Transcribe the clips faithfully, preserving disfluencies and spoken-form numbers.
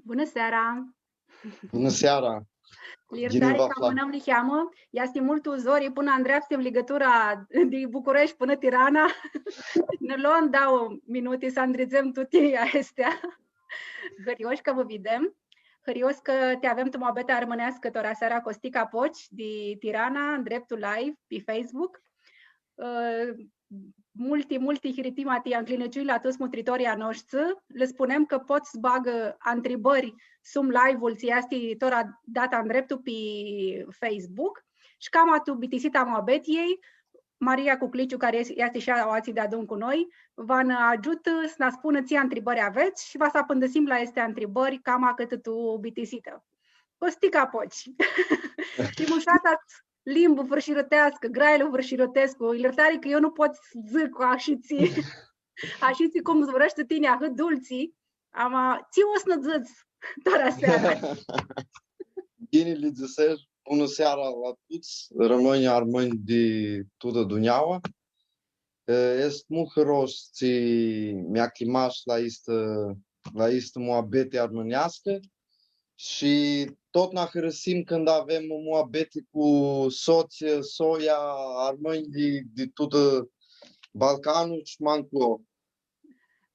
Bunã seara! Bunã seara! Iertari cã amãnãm niheamã, easti multu zori pãnã andreapsim ligãtura di Bucureshti pãnã Tirana. Nã lo dauã minuti s-andridzem tuti aesti. Hãrioshi cã vã videm. Hãrios cã ti avem tu muabeti armãneascã tora seara, Costica Poci di Tirana, ndreptu live pi Facebook. Ã, multi, multi hiritimati ncljinãciunj la tuts mutritorlji a noshtri. Lã spunem cã pot s-bagã ntribãri sum live-ul tsi easti tora datã ndreptu pi Facebook. Shi cama tu bitisita a muabetiljei, Maria Cucliciu, cari easti, easti shi ea aoatsi deadun cu noi, va nã agiutã s-nã spunã tsi ntribãri avets shi va s-apãndãsim la aesti ntribãri cama cãtã tu bitisitã. Costica Poci. Shi mushata limbã fãrshiroteascã, grailu fãrshirotescu, iertari cã eu nu pot s-dzãc ashitsi, ashitsi cum zburãshti tini, ahãt dultsi, ama tsi o s-nã dzãts tora seara? Ghini li dzãsesh, bunã seara la tuts, rãmãnj, armãnj di tutã dunjaua. E, easti multu hãros tsi mi aclimash la aistã, la aistã muabeti armãneascã shi totna hãrãsim cãndu avem muabeti cu sots, soia, armãnj di, di tutã Balcanlu shi ma nclo.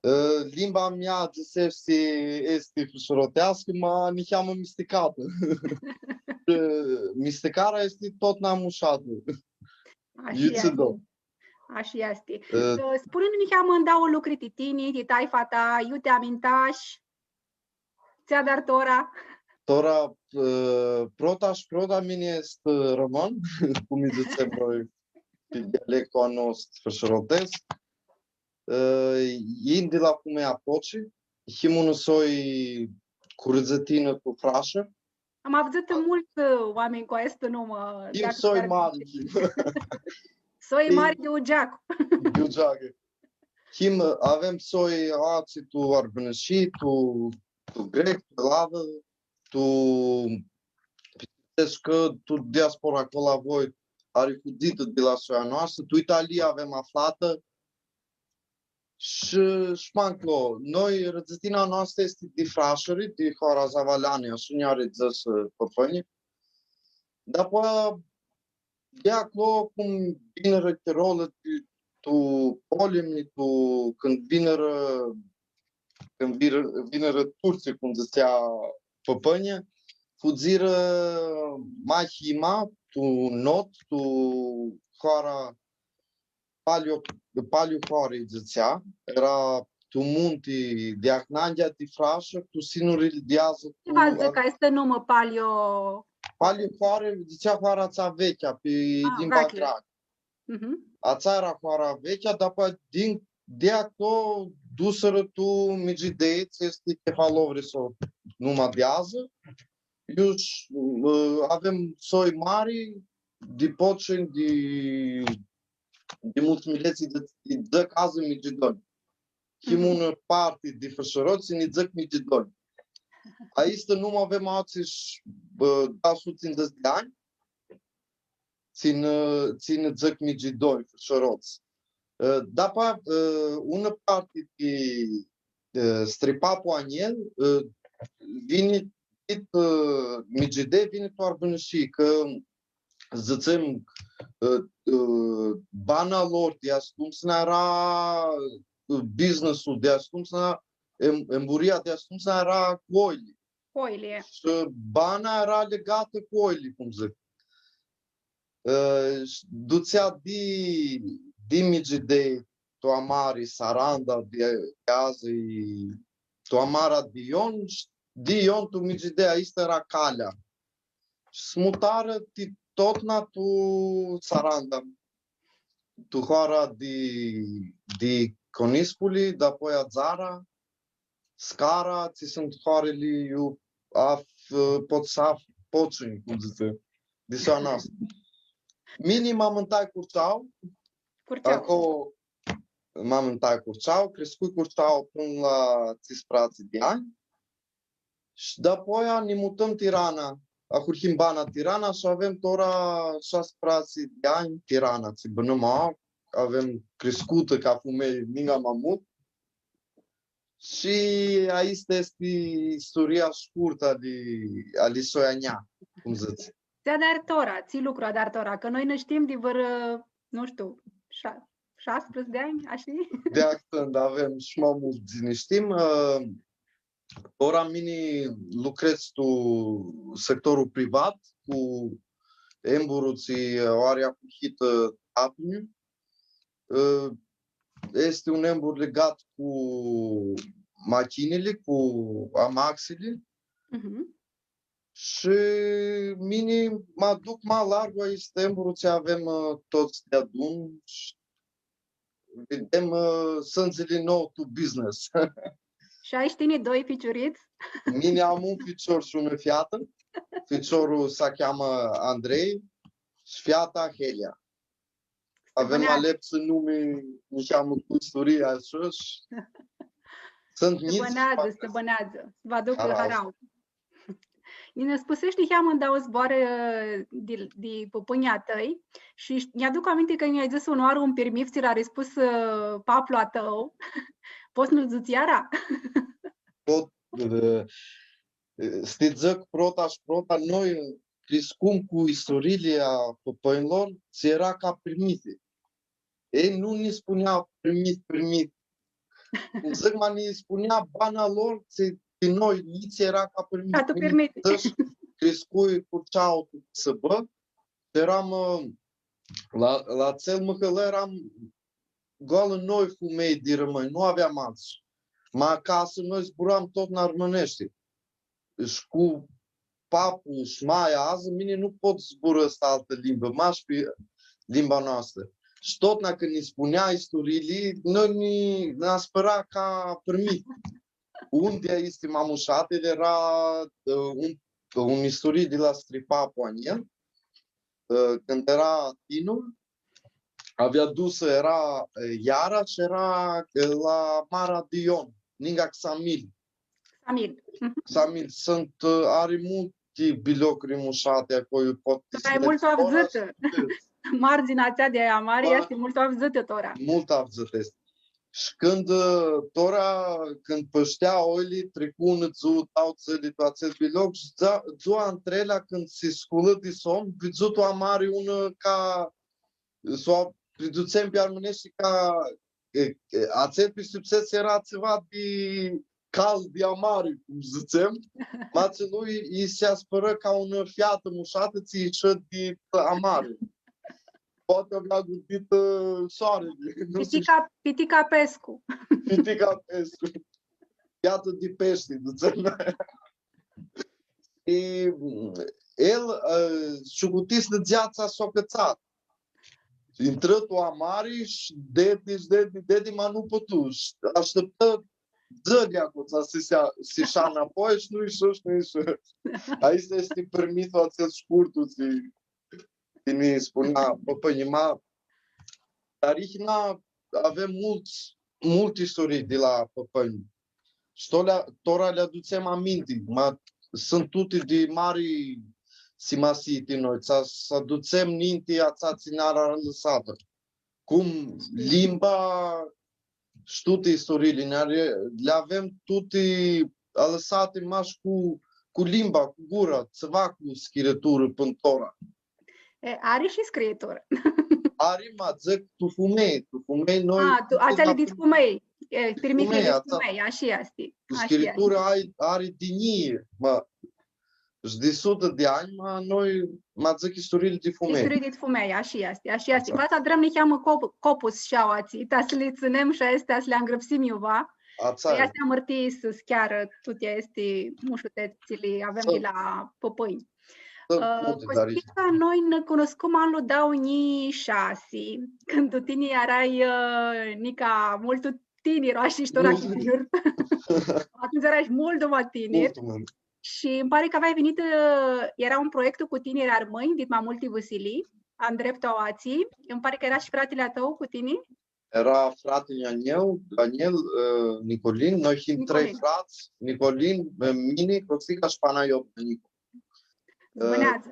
E, limba mea, dzãsesh, easti fãrshiroteascã, ma niheamã misticatã. E, misticarea easti totna mushatã. Ashi easti. Ashi easti. Ã, spuni-nã niheamã ndauã lucri ti tini, ti taifa ta, iu ti amintash, tsi adari tora? Tora, ã, prota shi prota, mini easti romãn, cum lji dzãtsem noi, pi dialectul a nostru, fãrshirotescu. Ã, yin di la fumealja Poci, him unã soi curãdzãtinã cu Frashã. Am avdzãtã multsã, ã, oaminj cu aestã numã. Him soi mari. Soi mari di Ugeacu. Di Ugeacu. Him, avem soi aoatsi tu Arbinishii, tu, tu Grec, tu Elavã, tu, deci cã tu diaspora aclo la voi ari fudzitã di la soia noastrã, tu Italia avem aflatã, Shi, shi ma nclo, noi, rãdzãtina a noastrã easti di Frashari, di hoara Zavaleani, ashi nj-ari dzãsã pãpãnjlji. Dapoaia, di aclo, cum vinirã chirolu di, tu polimni, tu, cãndu vinirã, cãndu vir-, vinirã turtsãlj, cum dzãtsea pãpãnjlji, fudzirã ma hima, tu not, tu hoara Palio, Palio Hoari, dzãtsea, eara tu munti di ananghi di Frashã, tu sinurli di adzã. Tsi va dzãcã aestã numã Palio? Palio Hoari, dzãtsea, hoara atsea vechea, pi limba greacã. Mhm. Atsea eara hoara vechea, dapoaia din, di aclo dusirã tu Migidei, tsi easti Kefalovriso, numa di adzã. Iu sh-, ã, avem soi mari, di Poci, di, di multsã milets, di, di dzãc adzã migidonj. Him unã parti di fãrshirots, nã dzãc migidonj. Aistã numã avem aoatsi sh-, ã, doauã suti tsindzãts di anj, tsi nã, tsi nã dzãc migidonj, fãrshirots. Ã, dapoaia, ã, unã parti di, ã, stripaplu a njel, ã, vini dit, ã, Migidei, vini tu Arbinishii, cã dzãtsem, ã, ã, bana lor di atumtsea eara, ã, business-ul di atumtsea, em-, emburia di atumtsea eara cu oili. Cu oili. Shi bana eara ligatã cu oili, cum dzãc. Ã, shi dutsea di, di Migidei, tu amari, Saranda, di, di adzã, i tu amara di Ion, shi di Ion tu Migidei, aistã eara calea. Shi s-mutarã ti totna tu Saranda, tu hoara di, di Conispuli, dapoaia Dzara, Scara, tsi suntu hoarili iu af-, pot s-aflu, Pocini, cum dzãtsi, di soia noastrã. Mini ma mãntai Curceau, Curceau. Aclo ma mãntai Curceau, criscui Curceau pãnã la tsisprãdzatsi di anj. Shi dapoaia nã mutãm Tirana, ahurhim bana Tirana shi avem tora shasprãdzatsi di anj Tirana, tsi bãnãm aoa, avem criscutã ca fumelj, ninga ma multu. Shi aestã easti isturia shcurtã ali, ali soia a njea, cum dzãts. Tsi adari tora, tsi lucru adari tora, cã noi nã shtim di vãrã, nu shtiu, sha-, shasprãdzatsi di anj, ashi? Di ahtãnda avem shi ma multu di nã shtim. Ã, tora mini lucredz tu sectorlu privat, cu emburlu tsi u ari acuhitã, ã, Apniu. Ã, easti un embur ligat cu machinili, cu amaxili. Mhm. Shi mini mã duc ma largu aestu embur tsi avem, ã, tuts deadun shi videm, ã, sãndzili nou tu business. Shi ai shi tini doi ficiurits? Mini am un ficior shi unã featã. Ficiorlu s-cheamã Andrei shi feata Helia. Avem aleptsã numi, niheamã cu isturia ashi shi suntu njits. Bãneadzã, s-bãneadzã. Va duc harau. Nã spuseshi niheamã ndauã zboarã, ã, di, di pãpãnjlji a tãi shi nj-aduc aminti cã nj-ai dzãs unãoarã un pirmith tsi lu ari spus, ã, paplu a tãu. Pots s-nã-l dzãts iara? Pot, ã, ã, s-ti dzãc prota shi prota, noi criscum cu isturiili a pãpãnjlor, tsi eara ca pirmithi. Elj nu nã spunea pirmith, pirmith. Cum dzãc, ma nã spunea bana lor, tsi, ti noi, njits eara ca pirmith. Ca tu pirmith. Dzãsh, criscui cu ceautu sãbã, earam, ã, la, la atsel mãhãlã earam goalã noi fumelj di rãmãnj, nu aveam altsã. Ma acasã noi zburam tut tu armãneashti. Shi cu paplu shi maia adzã, mini nu pot s-zburãscu altã limbã, mash pi limba noastrã. Shi totna cãndu nã spunea isturiili, noi nã, nã aspãra ca pirmith. Un di aesti ma mushatili eara, ã, un, un isturii di la stripapu a njeu, ã, cãndu eara tinir, avea dusã, eara, ã, iara shi eara, ã, la Marea di Ion, ningã Xamil. Xamil. Mhm. Xamil, suntu, ã, ari multi biliocri mushati aclo, poati. Ai multu avdzãtã. Mardzinea atsea di amari easti multu avdzãtã tora. Multu avdzãtã easti. Shi cãndu, ã, tora, cãndu pãshtea oili, tricu unã dzuã, dauã dzãli tu atsel biloc, shi dza-, dzua ntrealã, cãndu si sculã di somn, vidzu tu amari unã ca, s-u pridutsem pi armãneashti ca, e, e, atsel pistipsescu eara tsiva di cal di amari, cum dzãtsem, ma atsel lui, i si aspãrã ca unã featã mushatã, tsi ishã di amari. Poati avea guditã soarili, nu shtiu. Pitica, pitica Pescu. Pitica Pescu. Featã di peshti, dzãtsem noi. Shi el, ã, s-ciucuti s-dzãtseatã s-u acãtsarã. Intrã tu amari shi dedi, shi dedi, dedi, ma nu putu. Shi ashtiptã dzãli aclo, s-, s-, s-, s-ishã nãpoi shi nu ishã, shi nu ishã. Aestu easti pirmithlu atsel shcurtu, tsi tini spunea pãpãnjlji, ma, dar arihina avem multi, multi isturii di la pãpãnj. Shi to-, tora li adutsem aminti, ma suntu tuti di mari simasii ti noi, s-, s-adutsem ninti atsea tsi nã ari alãsatã. Cum limba shi tuti isturiili, nã ari, li avem tuti alãsati mash cu, cu limba, cu gura, tsiva cu scriturã pãn tora. E, ari shi scriturã. Ari, ma dzãc, tu fumelj, tu fumelj noi. A, tu, atseali dit fumelj. E, pirmithli dit fumelj, ashi easti. Cu scriturã ari, ari di njilji, ma, shi di sutã di anj, ma noi, ma dzãc, isturiili di fumelj. Isturii dit fumelj, ashi easti, ashi easti. Atsea. Va s-adrãm niheamã cop-, copus shi aoatsi, ta s-li tsãnem shi aesti, ta s-li angrãpsim iuva. Atsea. Cã easti amãrtii s-chearã tuti aesti mushutets tsi li avem di la pãpãnj. Ã, Costica, noi nã cunuscum anlu dauã njilji shasi, cãndu tini earai, ã, nica multu tinir, ashi, shi tora. Multu tinir. Atumtsea earai shi multu ma tinir. Multu, multu. Shi ãnj pari cã aveai vinitã, ã, eara un proiectu cu tiniri armãnj dit ma multi vãsilii, andreptu aoatsi, ãnj pari cã eara shi fratili a tãu cu tini? Eara fratili a njeu, Daniel, ã, Nicolin, noi him trei frats, Nicolin, ã, mini, Costica shi Panayot Nicu. Ã, bãneadzã.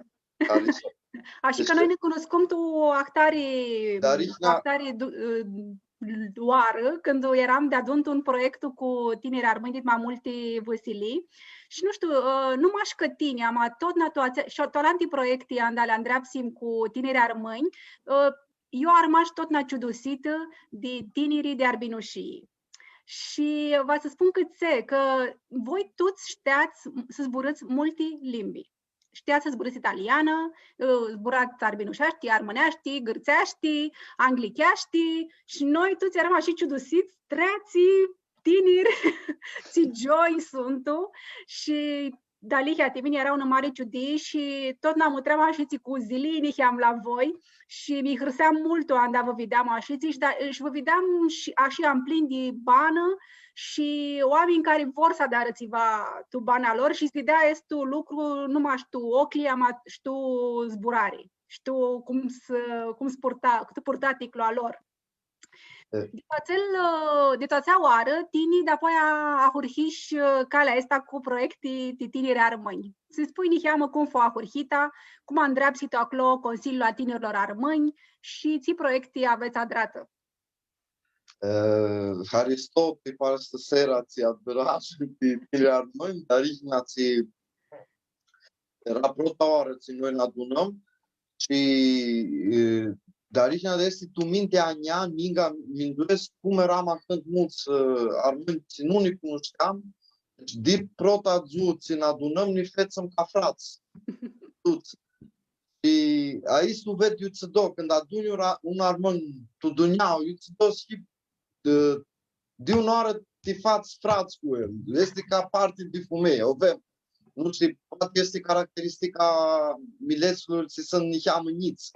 Ashi cã noi nã cunuscum tu ahtari, ahtari du-, ã, oarã, cãndu earam deadun tu un proiectu cu tiniri armãnj dit ma multi vãsilii. Shi nu shtiu, ã, nu mash cã tini, ama totna tu atsea, shi tu alanti proiecti anda li andreapsim cu tiniri armãnj, ã, eu armash totna ciudusitã di tinirlji di Arbinushii. Shi va s-spun cãtse, cã voi tuts shteats s-zburãts multi limbi. Shteats s-zburãts italianã, ã, zburats arbinusheashti, armãneashti, gãrtseashti, anglicheashti, shi noi tuts earam ashi ciudusits, treatsi, tiniri, tsi gioi suntu, shi dealihea ti mini eara unã mari ciudii shi totna mutream ashitsi cu zilii niheam la voi shi mi hãrsea multu anda vã videam ashitsi shi, da, shi vã videam shi ashi amplin di banã shi oaminj cari vor s-adarã tsiva tu bana lor shi s-videa aestu lucru nu mash tu oclji, ama shi tu zburari, shi tu cum s-, cum s-purta, tu purtaticlu a lor. E. Di tu atsel, ã, di tu atsea oarã, tini dapoaia ahurhish, ã, calea aestã cu proiecti ti tiniri armãnj. S-nji spunj niheamã cum fu ahurhita, cum andreapsi tu aclo Consiliul a Tinirlor Armãnj shi tsi proiecti avets adratã? E, haristo ti aestã searã tsi adrãm ti tiniri armãnj, dealihea tsi eara prota oarã tsi noi nã adunãm shi, e, dealihea easti tu mintea a njia, ninga minduescu cum earam ahãntu multsã, e, armãnj tsi nu nã cunushteam, deci di prota dzuã tsi nã adunãm, nã fetsem ca frats. Tuts. Shi aestu ved iutsido, cãndu aduni un ra-, un armãn tu dunjauã, iutsido s-hii, e, di unã oarã ti fats frats cu el. Easti ca parti di fumealji. U avem. Nu shtiu, poati easti caracteristica a miletslor tsi suntu niheamã njits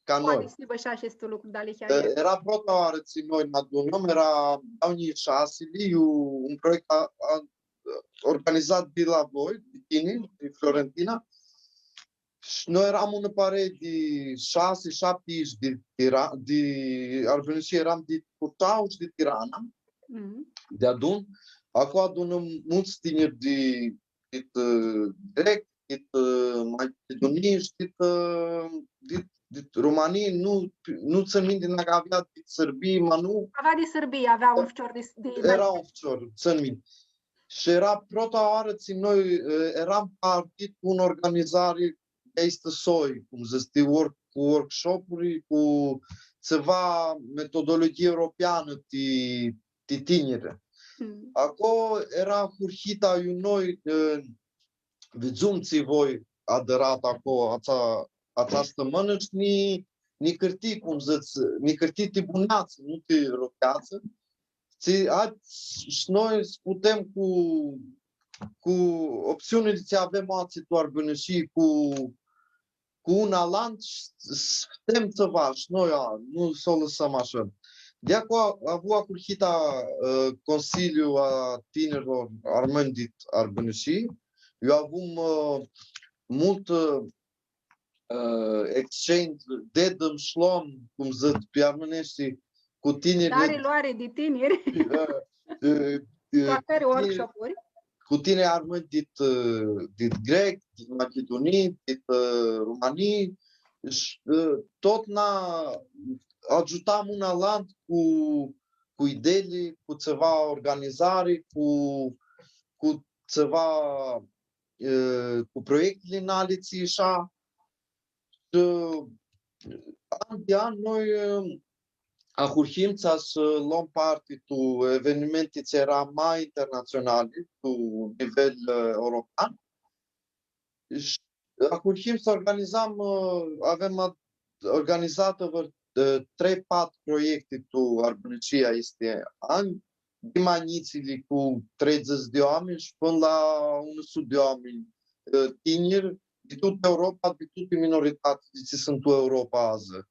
ca noi. Poati s-hibã shi aestu lucru, dealihea. E, eara prota oarã tsi noi nã adunãm, eara dauã njilji shasi, iu un proiect a, a, organizat di la voi, di tini, di Florentina. Shi noi earam unã parei di shasi, shapti inshi di Tira-, di Arbinushii, earam di Curceau shi di Tirana, mhm, deadun. Aclo adunãm multsã tiniri di, di, ã, grec, di, ã, Machidunii shi di, ã, di, di Rumãnii, nu, nu tsãn minti dacã avea di Sãrbia, ma nu. Avea di Sãrbia, avea un ficior di, di, eara un ficior, tsãn minti. Shi eara prota oarã tsi noi, e, earam parti tu unã organizari di aestã soi, cum dzãts, ti work-, cu workshop-uri, cu tsiva metodologhii europeanã ti, ti tiniri. Mm. Aclo eara ahurhita, iu noi, e, vidzum tsi voi adrat aclo, atsea, atsea stãmãnã shi nã, nã cãrtii, cum dzãts, nã cãrtii ti buneatsã, nu ti rocheatsã. Tsi, hai, shi noi s-putem cu, cu optsiunili tsi avem aoatsi tu Arbinishii, cu, cu un alantu, s-, s-, putem tsiva shi noi, a, nu s-u lãsãm ashã. Di aclo avu ahurhita, ã, Consiliul a Tinirlor Armãnj dit Arbinishii. Eu avum, ã, multu, ã, ã, exchange, dedãm shi lom, cum dzãc pi armãneashti, cu tiniri. Dari loari di tiniri. Ã, ã, ã, cu tiniri, workshop-uri, cu tiniri armãnj dit, ã, dit grec, dit Machidunii, dit, ã, Rumãnii. Shi, ã, totna agiutam un alantu cu, cu ideili, cu tsiva organizari, cu, cu tsiva, ã, cu proiectili nali tsi isha. Shi an di an noi, ã, ahurhim s-lom parti tu evenimenti tsi eara ma internatsionali, tu nivel, ã, european. Shi ahurhim s-organizãm, ã, avem a-, organizatã vãr, ã, trei, patru proiecti tu Arbinishii aesti anj, di ma njitsili cu treidzãts di oaminj shi pãnã la unã sutã di oaminj, ã, tiniri, di tutã Europa, di tuti minoritatili tsi suntu tu Europa adzã.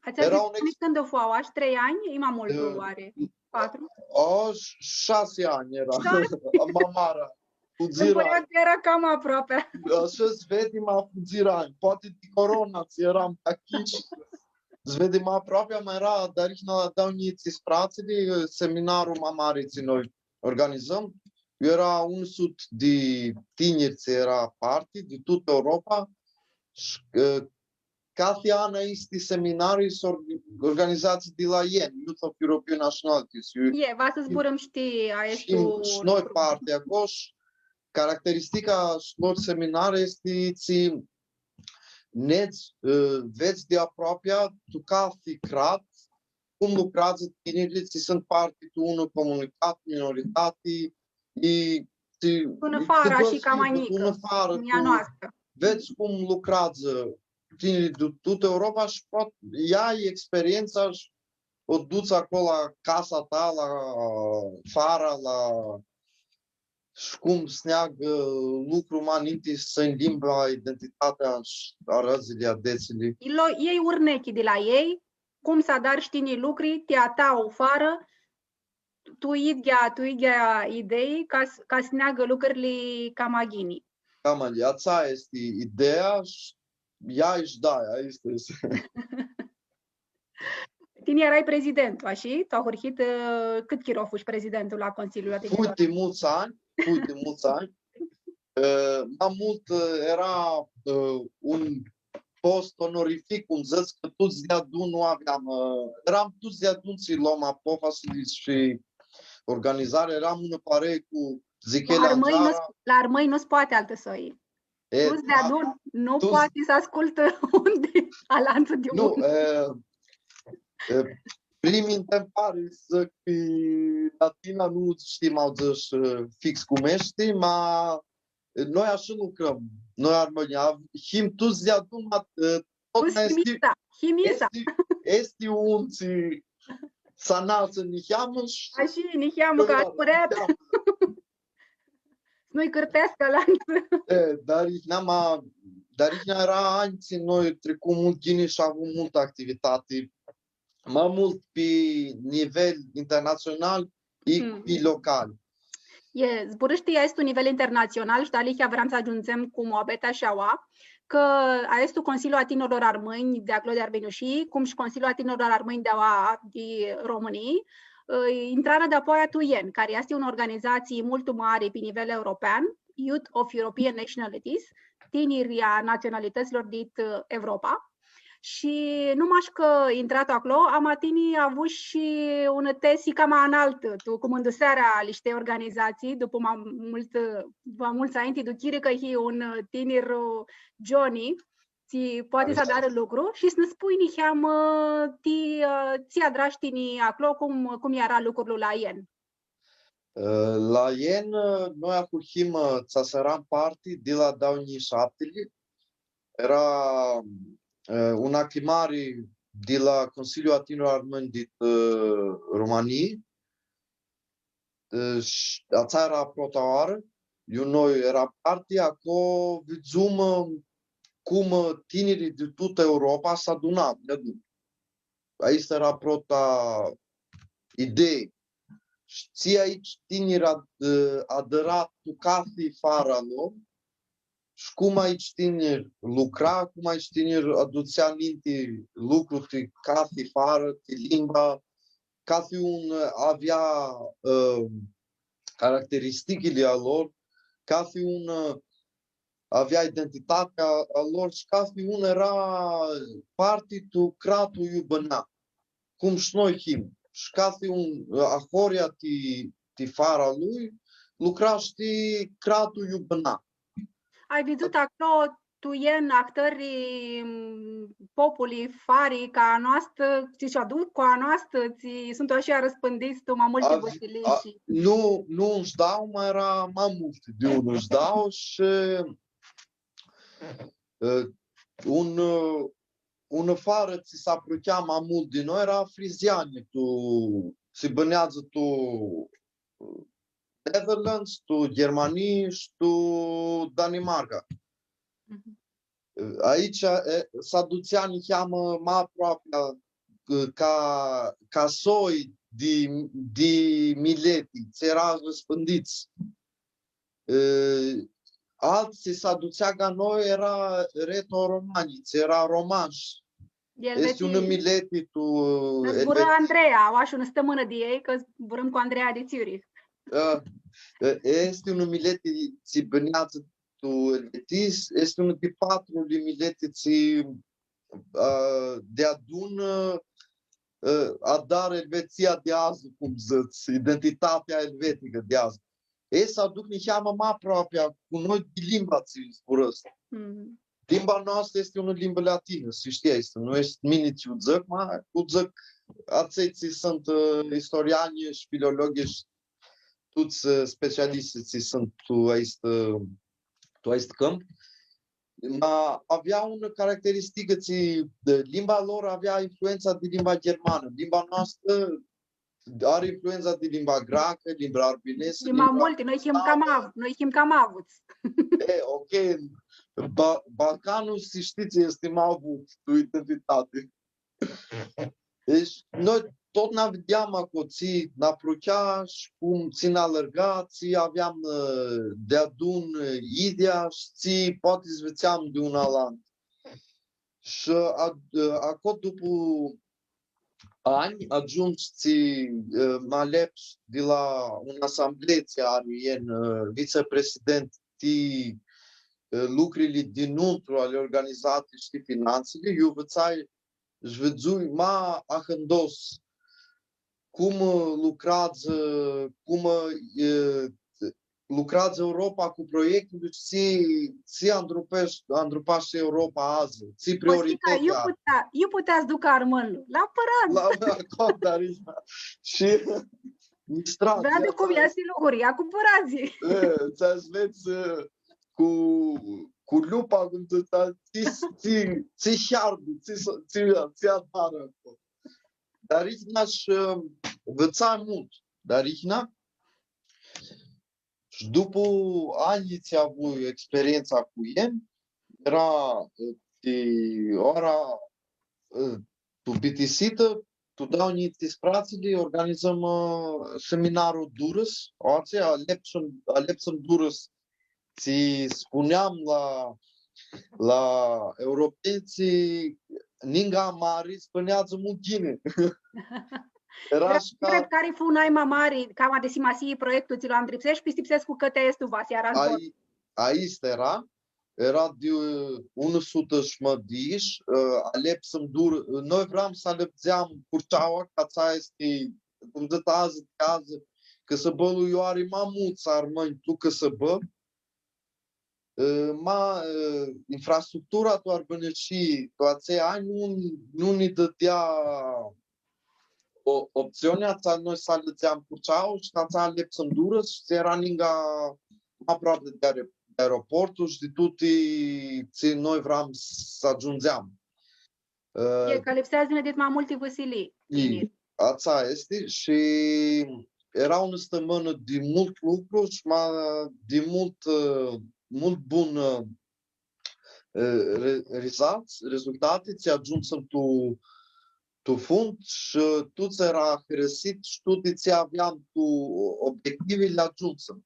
Atsea eara di un ex- cãndu fu aoa? Trei anj? I ma multu, ã, oari? Patru? O, sh-, shasi anj eara. Shasi? Ma marea. Cu dzirã anj. Eara cama aproapi. Ashã s-vedi, ma cu dzirã anj. Poati di corona, tsi earam achish. S-vedi ma aproapi, ma eara, dealihea la dauã njilji tsisprãdzatsi, seminarlu ma mari tsi noi organizãm. Eara unã sutã di tiniri tsi eara parti, di tutã Europa. Shi, ã, cathi an aesti seminarii s-or-, organizats di la ien, Youth of European Nationalities. Iu-, E, va s-zburãm shi ti aestu shi noi lucru. Parti aclo shi caracteristica a aestor seminarii easti tsi nedz, ã, vedz di aproapea, tu cathi crat, cum lucreadzã tinirlji, tsi suntu parti tu unã comunitati, minoritati, i, ti, Unã ti farã gãsi shi cama njicã, unã farã, cum e a tu, noastrã. Vedz cum lucreadzã tinirlji di tutã Europa shi poati ai experientsa shi u duts aclo la casa ta, la fara, la, shi cum s-neagã lucru ma ninti s-tsãnj limba, identitatea shi arãdzili, adetsli. Lo-, ljei urnechi di la elj, cum s-adari shi tini lucri, ti a ta u farã, tu idyea, tu idyea idei, ca s-, ca s-neagã lucrili cama ghini. Cama ghini, atsea easti ideea shi ea ish da, aestã easti. Tini earai prezidentu, ashi? Tu ahurhit, ã, cãt chiro fushi prezidentu la Consiliul Atinjilor? Fui di multsã anj, fui di multsã anj. Ã, ma multu, ã, eara, ã, un post onorific, cum dzãts, cã tuts deadun nu aveam, ã, earam tuts deadun tsi loam apofasi shi organizarea, earam unã parei cu Zichel Anzara. La armãnj nu s-, la armãnj nu s-poati altã soi. E, tuts deadun, nu poati s-ascultã un di alantu di nu, un. E, e, primi ntrebari, dzãc, pi latina, nu shtiu, ma dzãsh, e, fix cum easti, ma, e, noi ashi lucrãm, noi armãnj, av-, him tuts deadun, ma, e, totna easti, himisa, himisa. Easti, easti un tsi s-analtsã niheamã shi ashi, niheamã, ca niheamã. S-nu-lj cãrteascã alantsã. E, dealihea, ma, dealihea eara anj tsi noi tricum multu ghini shi avum multã activitati, ma multu pi nivel internatsional i pi local. E, zburãshti aestu nivel internatsional shi dealihea vream s-agiundzem cu muabetea ashi aua, cã aestu Consiliu a Tinirlor Armãnj di aclo di Arbinushii, cum shi Consiliul a Tinirlor Armãnj di aua di Romãnii, ã, intrarã dapoaia tu ien, cari easti unã organizatsii multu mari pi nivel european, Youth of European Nationalities, Tiniri a Natsionalitãtslor dit, ã, Evropa. Shi nu mash cã intrat aclo, ama tini avushi unã tesi cama analtã, tu cumãndusearea a nishtei organizatsii, dupu ma multu, ma multsã anj, ti duchiri cã hii un, ã, tinir, ã, gioni, tsi poati s-adarã lucru shi s-nã spunj niheamã ti, ã, tsi adrash tini aclo, cum, cum eara lucrul la ien. Ã, la ien, ã, noi ahurhim, ã, tsi s-earam parti di la dauã njilji shapti. Eara, ã, unã aclimari di la Consiliul a Tinirlor Armãnj dit, ã, Romãnii. Ã, shi atsea eara prota oarã, iu noi earam parti, aclo vidzum, ã, cum, ã, tinirlji di tutã Europa s-aduna, deadun. Aestã eara prota idei. Shi tsi aeshti tiniri ad-, ã, adãra tu cathi fara lor, shi cum aeshti tiniri lucra, cum aeshti tiniri adutsea ninti lucru ti cathi farã, ti limba, cathi un, ã, avea, ã, caracteristichili a lor, cathi un, ã, avea identitatea a lor shi cathi un eara parti tu cratlu iu bãna. Cum shi noi him. Shi cathi un, ã, ahoryea ti, ti fara lui, lucra shi ti cratlu iu bãna. Ai vidzutã aclo tu ien ahtãri, m, populi, fari ca a noastã, tsi s-aduc cu a noastã, tsi suntu ashi arãspãndits tu ma multi vãsilii shi... Nu, nu un shi dauã, ma eara ma multi di un shi dauã shi, ã, un, ã, unã farã tsi s-apruchea ma multu di noi eara frizianj, tu, tsi bãneadzã tu, ã, Netherlands, tu Ghermanii shi tu Danimarca. Mhm. Aeshti, e, s-adutsea niheamã ma aproapea, e, ca, ca soi di, di mileti, tsi eara arãspãndits. E, altsã tsi s-adutsea ca noi eara retoromanji, tsi eara romanshi. Easti unã mileti tu, e, zburã Andreea, aoa shi unã stãmãnã di elj, cã zburãm cu Andreea di Zurich. E, e, easti unã mileti tsi bãneadzã tu Elvetii, easti unã di patruli mileti tsi, ã, deadun, ã, ã, adar Elvetsia di adzã, cum dzãts, identitatea elveticã di adzã. Elj s-aduc niheamã ma aproapi cu noi di limba tsi zburãscu. Mhm. Limba noastrã easti unã limbã latinã, s-shtii, easti, nu easti mini tsi u dzãc, ma u dzãc atselj tsi suntu, ã, istorianj shi filologhi shi tuts, ã, specialishtii tsi suntu tu aestu, ã, tu aestu cãmp. Ma avea unã caracteristicã tsi, ã, limba lor avea influentsa di limba ghermanã. Limba noastrã ari influentsa di limba greacã, limba arbinesã, e ma limba multi, noi him cam av-, noi him cam avuts. E, ok. Ba-, Balcanlu, s-shtii, easti ma avut tu identitati. Deci, noi tut nã videam aclo, tsi nã apruchea shi cum, tsi nã alãrga, tsi aveam, ã, deadun, ã, idyea shi tsi poati s-nvitseam di un alantu. Shi a-, ã, aclo, dupu anj, agiumshu tsi, ã, mã alepsu di la unã asamblee tsi ari, ã, vitsepresident ti, ã, lucrili dinãuntru ali organizatãljei shi ti finantsili, iu nvitsai shi vidzui ma ahãndos cum, ã, lucreadzã, cum, ã, lucreadzã Europa cu proiectul, deci tsi, tsi andrupashti, andrupashti Europa adzã, tsi prioritati. Costica, iu putea, iu putea s-ducã armãnlu? La pãradz. La, la cop, dar e, da. Shi nistradz, vedz cum easti lucrul, ia cu pãradz. E, tsi vedz, ã, cu, cu lupa, cum tsi, tsi, tsi, tsi hearbi, tsi, tsi, tsi adarã aclo. Dar ihnea shi, ã, nvitsai multu, dar ihnea. Shi dupu anj tsi avui experientsa cu elj, eara, ã, ti ora, ã, tu bitisitã, tu doauã njilji tsisprãdzatsi, organizãm, ã, seminarlu Durãs, atsea, alepsum, alepsum Durãs, tsi spuneam la, la europenj, ninga mari s-bãneadzã multu ghini. Eara, eara shi ca, cari fu nai ma mari, cama di simasii proiectul tsi lu andripseshti, pistipsescu cã ti aestu va s-eara zbor. Ai-, aestã eara, eara di, ã, unã sutã shi mãdish, ã, alepsum Dur-, noi vream s-alãpdzeam Curceaua, cã atsea easti, cum dzãc, adzã, adzã, cãsãbãlu iu ari ma multsã armãnj tu cãsãbã, ã, ma, ã, infrastructura tu Arbinishii, tu atselj anj, nu, nu nã dãdea o-, optsionea atsea, noi s-alãpdzeam Curceaua shi atsea alepsum Durãs shi eara ninga ma aproapi di aer-, di aeroportul shi di tuti tsi noi vream s-agiundzeam. Ã, e, cã lipsea s-vinã dit ma multi vãsilii. I, tiniri. Atsea easti shi eara unã stãmãnã di multu lucru shi ma di multu, ã, multu bun, ã, ã, re-, results, rezultati, tsi agiumsum tu, tu fund shi tuts eara hãrisits shi tuti tsi aveam tu obiectivi li agiumsum.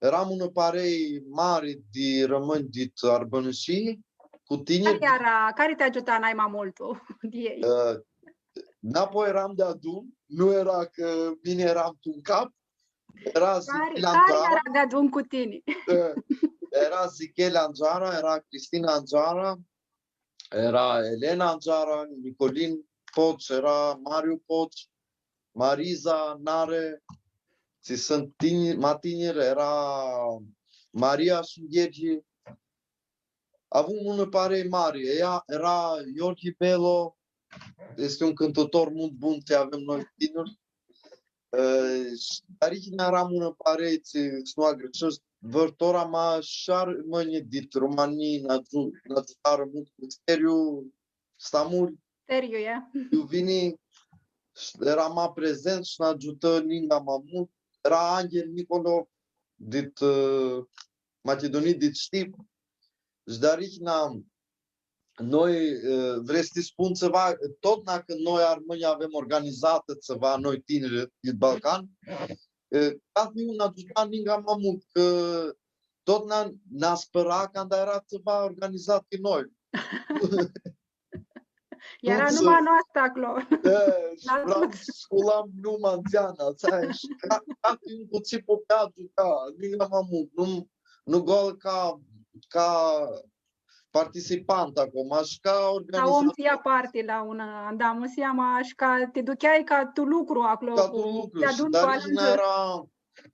Earam unã parei mari di armãnj dit Arbinishii, cu tiniri. Cari eara, cari ti agiuta nai ma multu di elj? Ã, nãpoi earam deadun, nu eara cã mini earam tu un cap, eara Zichel Angiara. Cari, cari eara deadun cu tini? Ã, eara Zichel Angiara, eara Cristina Angiara, eara Elena Angiara, Nicolin Poci, eara Mariu Poci, Mariza Nare, tsi suntu tiniri, ma tiniri, eara Maria Shingherji. Avum unã parei mari, ea, eara Iorghi Belo, easti un cãntãtor multu bun, tsi avem noi tiniri. Ã, shi, dar ihnea earam unã parei, tsi, s-nu agãrshescu, vãr tora ma shi armãnj dit Romãnii nã agi-, nã agiutarã multu cu Steriu Stamuri. Steriu, ia. Iu vini, sh-, eara ma prezent shi nã agiutã ninga ma multu. Eara Anghel Nicolo dit, ã, Machidunii, dit Shtip. Shi dealihea, noi, ã, vrei s-ti spun tsiva, totna cãndu noi armãnjlji avem organizatã tsiva, noi tiniri dit Balcan, ã, cathi un agiuta ninga ma multu, cã totna nã aspãra canda eara tsiva organizat di noi. Eara numa noastrã aclo. E, shi vream s-sculam numa ntseana, atsea, shi ca, cathi un cu tsi putea agiuta, ninga ma multu, nu, nu goalã ca, ca participant aclo, ma shi ca organizator. Ca om tsi lja parti la un andamusi, ama shi ca ti ducheai ca tu lucru aclo, ca tu lucru, ti aduni cu alantsã. Shi Darina eara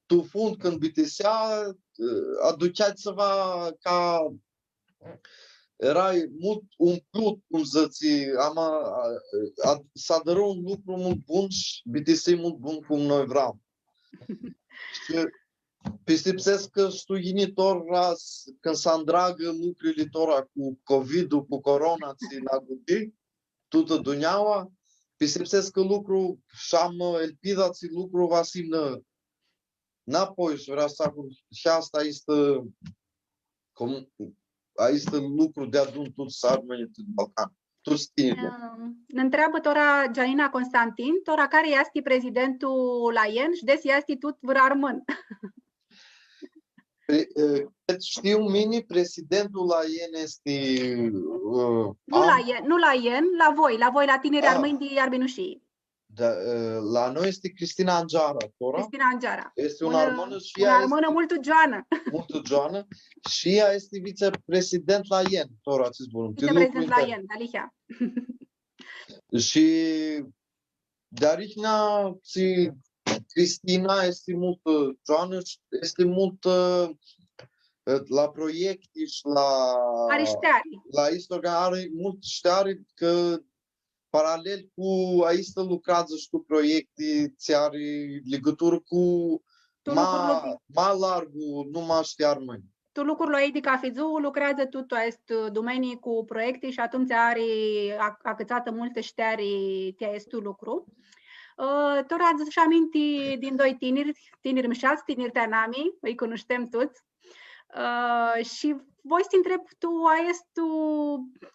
tu fund, cãndu bitisea, aduchea tsiva ca, eara multu umplut, cum dzãtsi, ama, a, a, s-adrã un lucru multu bun shi bitisi multu bun cum noi vream. Shi pistipsescu cã shi tu yinitor, cãndu s-andreagã lucrili tora cu covid-ul, cu corona, tsi nã aguti tutã dunjaua, pistipsescu cã lucru, shi am elpida tsi lucru va s-imnã nãpoi shi vrea s-ahurheascã aestã, cum, aestã lucru deadun tuts armãnjlji tu Balcan, tuts tinirlji. Ãm, nã ntreabã tora Gianina Constantin, tora cari easti prezidentul la AYEN shi desi easti tut vãr armãn. Pre-, e, cãt shtiu mini, prezidentul la AYEN easti, ã, Nu la AYEN, nu la AYEN, la voi, la voi, la Tiniri Armãnj di Arbinushii. Da, e, la noi easti Cristina Angeara, tora. Cristina Angeara. Easti unã armãnã shi ea easti unã armãnã multu gioanã. Multu gioanã. Shi ea easti viceprezident la AYEN, tora, tsi zburãm. Viceprezident la AYEN, dealihea. Shi dealihea, tsi, Cristina easti multu gioanã shi easti multu, e, la proiecti shi la, ari shteari, la istoria, ari multu shteari, cã paralel cu aestã lucreadzã shi tu proiecti tsi ari ligãturã cu ma, ma largu, nu mash ti armãnj. Tu lucrul lui Edi Cafidzu lucreadzã tut tu aestu dumenii cu proiecti shi atumtsea ari ac-, acãtsatã multã shteari ti aestu lucru. Ã, tora adush aminti di doi tiniri, tiniri mshats, tiniri ti anami, ãlj cunushtem tuts. Ã, shi voi s-ti ntreb tu aestu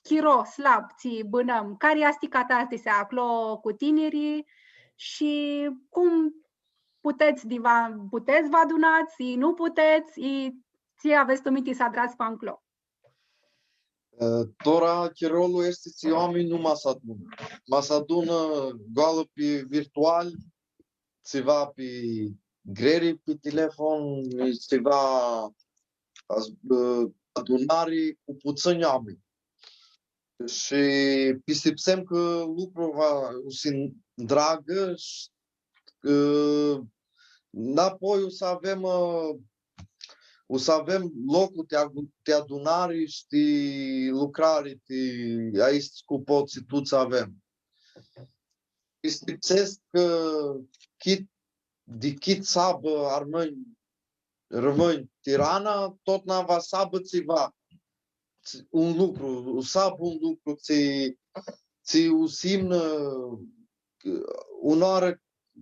chiro slab tsi bãnãm, cari easti catastisea aclo cu tinirlji shi cum putets di va, putets va adunats, i nu putets, i tsi avets tu minti s-adrats pi anclo? E, tora chirolu easti tsi oaminjlji nu ma s-adunã. Ma s-adunã goalã pi virtual, tsiva pi greri pi telefon, tsiva as-, ã, adunari cu putsãnj oaminj. Shi pistipsem cã lucrul va, u s-andreagã shi, ã, nãpoi u s-avem, ã, u s-avem loclu ti agu-, ti adunari shi ti lucrari, ti aestu scop tsi tuts avem. Pistipsescu cã chit, di chit s-aibã armãnj, rãmãnj, Tirana, totna va s-aibã tsiva, tsi-, un lucru, u s-aibã un lucru, tsi, tsi u s-imnã, unãoarã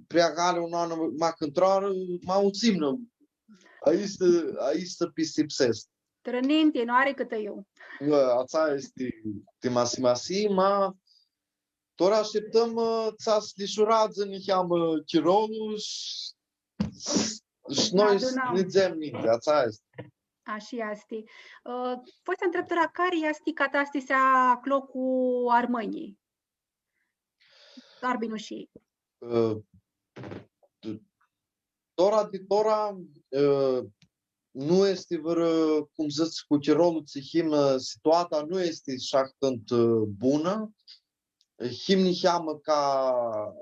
prea gali, unãoarã ma cãntroarã, ma u s-imnã. Aestã, aestã pistipsescu. Trã ninti, nu ari cãtã iu. Ã, atsea easti ti masimasi, ma tora ashtiptãm, ã, tsi s-lishureadzã niheamã chirolu shi, shi noi s-nidzem ninti, atsea easti. Ashi easti. Ã, voi s-ti ntreb tora, cari easti catastisea aclo cu armãnjlji? Arbinushii. Ã, t-, tora di tora, ã, nu easti vãrã, cum dzãts, cu chirolu tsi him, ã, situata nu easti shi ahãt, ã, bunã. Him niheamã ca,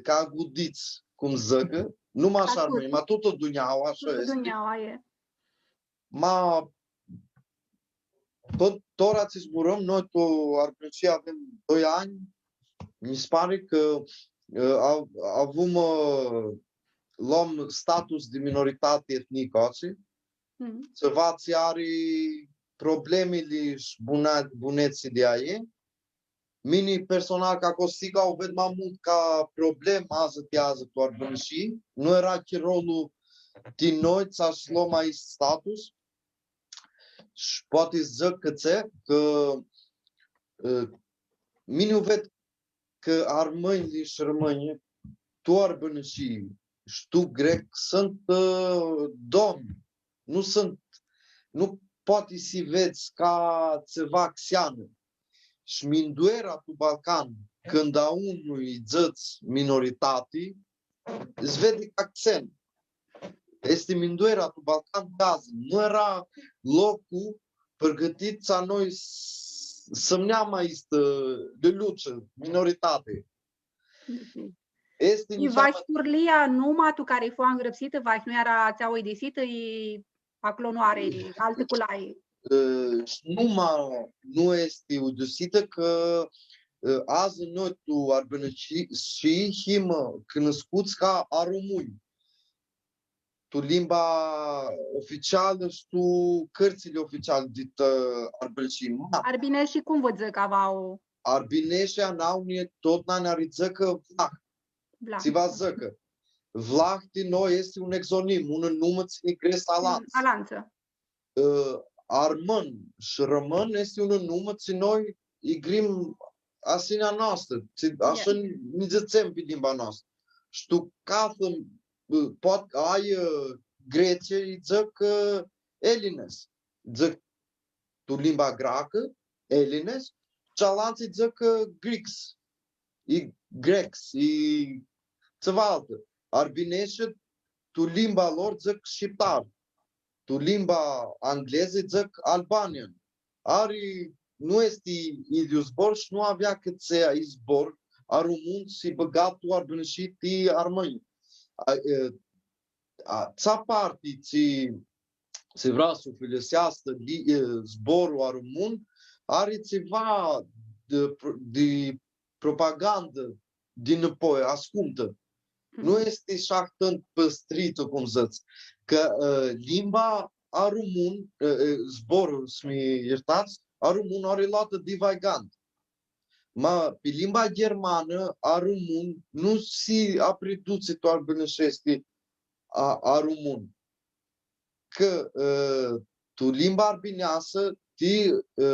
ca agudits, cum dzãc, nu mash armãnj, ma tutã dunjaua, ashi easti. Tutã dunjaua e. Ma, pãnã tora tsi zburãm, noi tu Arbinishii avem doi anj, mi s-pari cã, ã, av-, avum, ã, lom status di minoritati etnicã, tsi, tsiva tsi ari problemili shi buna-, bunetsli di aoa, Mini personal, ca Costica, u ved ma multu ca problemã adzã ti adzã tu Arbinishii. Nu eara chirolu ti noi, tsi s-lom aestu status. Shi poati s-dzãc cãtse, cã, ã, mini u ved cã armãnjlji shi rãmãnjlji tu Arbinishii shi tu grec suntu, ã, domni. Nu suntu, nu poati s-lji vedz ca tsiva xeanã. Shi minduerea tu Balcan, cãndu a unui lji dzãts minoritati, s-vedi ca xen. Easti minduerea tu Balcan di adzã. Nu eara loclu pãrgãtits a noi s-, sãmneam aistã liliutsã, minoritati. Mhm. Easti... I niheamã vahi turlia, numa tu cari fu angrãpsitã, vahi nu eara atsea uidisitã, i aclo nu ari altã culai. Ã, shi numa nu easti uidisitã, cã, ã, adzã noi tu Arbinishii him cunuscuts ca arumunj. Tu limba oficialã shi tu cãrtsãli oficiali dit, ã, Arbinishii. Ma Arbineshii cum vã dzãc a vauã? Arbineshii a nauã totna nã ari dzãcã vlah. Vlah. Tsi va dzãcã. Vlah ti noi easti un exonim, unã numã tsi nã grets alantsã. Mm, alantsã. Ã, armãn shi rãmãn easti unã numã tsi noi lj-grim asinea noastrã, tsi, ashã nã dzãtsem pi limba noastrã. Shi tu cathã, ã, poati ai, ã, Gretsia, lji dzãc, ã, Elines. Dzãc tu limba greacã, Elines, shi alantsã lji dzãc, ã, Greeks, i Grecs, i tsiva altã. Arbineshii, tu limba lor dzãc shqiptar. Tu limba anglezã dzãc Albanian. Ari, nu easti idyiul zbor shi nu avea cãtse aist zbor arumun s-bãga tu Arbinishii ti armãnj. A, e, a, atsea parti tsi, tsi vrea s-u filiseascã li-, e, zborlu arumun, ari tsiva di pro-, di propagandã dinãpoi, ascumtã. Nu easti shi ahãt pãstritã, cum dzãts, cã, ã, limba arumun, ã, ã, zborlu, s-mi ljirtats, arumun ari loatã di Weigand. Ma pi limba ghermanã, arumun, nu si apridutsi tu arbinisheshti a, arumun. Cã, ã, tu limba arbineasã, ti, ã,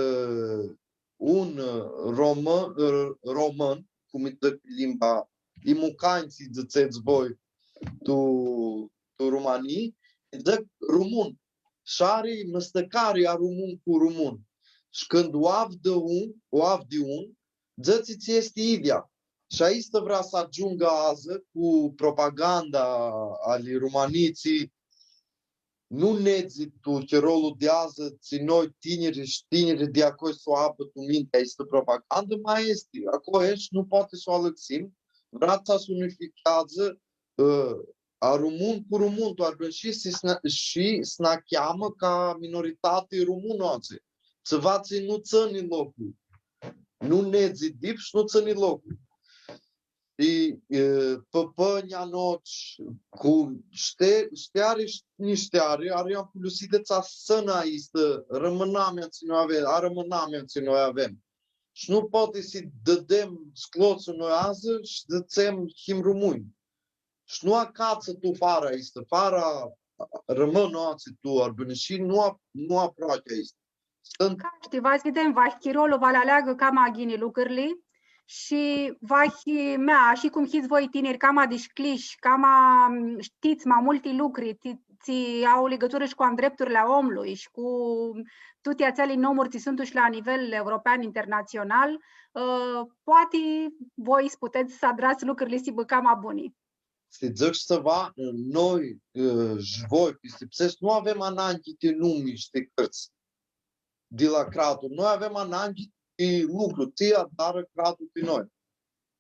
un, ã, romã-, ã, romãn, cum lji dzãc limba, i mucanj tsi dzãtsets voi tu, tu Rumãnii, lji dzãc rumun. Shi ari mãstãcari arumun cu rumun. Shi cãndu u avdã un, u avdi un, dzãtsi tsi easti idyea. Shi aistã vrea s-agiungã adzã cu propaganda ali Rumãnii, tsi nu nedzi tu chirolu di adzã, tsi noi tiniri shi tiniri di aclo s-u avdã tu minti aistã propagandã, ma easti, aclo easti, nu poati s-u alãxim, vrea s-unificheadzã, ã, arumun cu rumun, tu Arbinishii shi s-nã, shi s-nã cheamã ca minoritati rumunã aoatsi. Tsiva tsi nu tsãni loclu. Nu nedzi dip shi nu tsãni loclu. Shi, e, pãpãnjlji a noshtri cu shti-, shteari shi nishteari, ari anculusitã atsea s-tsãnã aistã, rãmãnamea tsi noi avem, arãmãnamea tsi noi avem. Shi nu poati s-dãdem sclotsu noi adzã shi dzãtsem him rumunj. Shi nu acatsã tu fara aistã, fara rãmãnã aoatsi tu Arbinishii, nu ap-, nu aproachi aistã. Suntu... Ca shtii, va s-videm, va, chirolu va li aleagã cama ghini lucrili shi va, mea, ashi cum hits voi tiniri, cama dishcljishi, cama, m, shtits ma multi lucri, ti-, tsi au ligãturã shi cu andrepturli a omlui shi cu tuti atseali nomuri tsi suntu shi la nivel european, internatsional, ã, poati voi s-putets s-adrats lucrili s-hibã cama buni. S-dzãc tsiva, noi, ã, shi voi, pistipsescu, nu avem ananghi ti numi shi ti cãrtsã di la cratlu. Noi avem ananghi ti lucru, tsi adarã cratlu ti noi.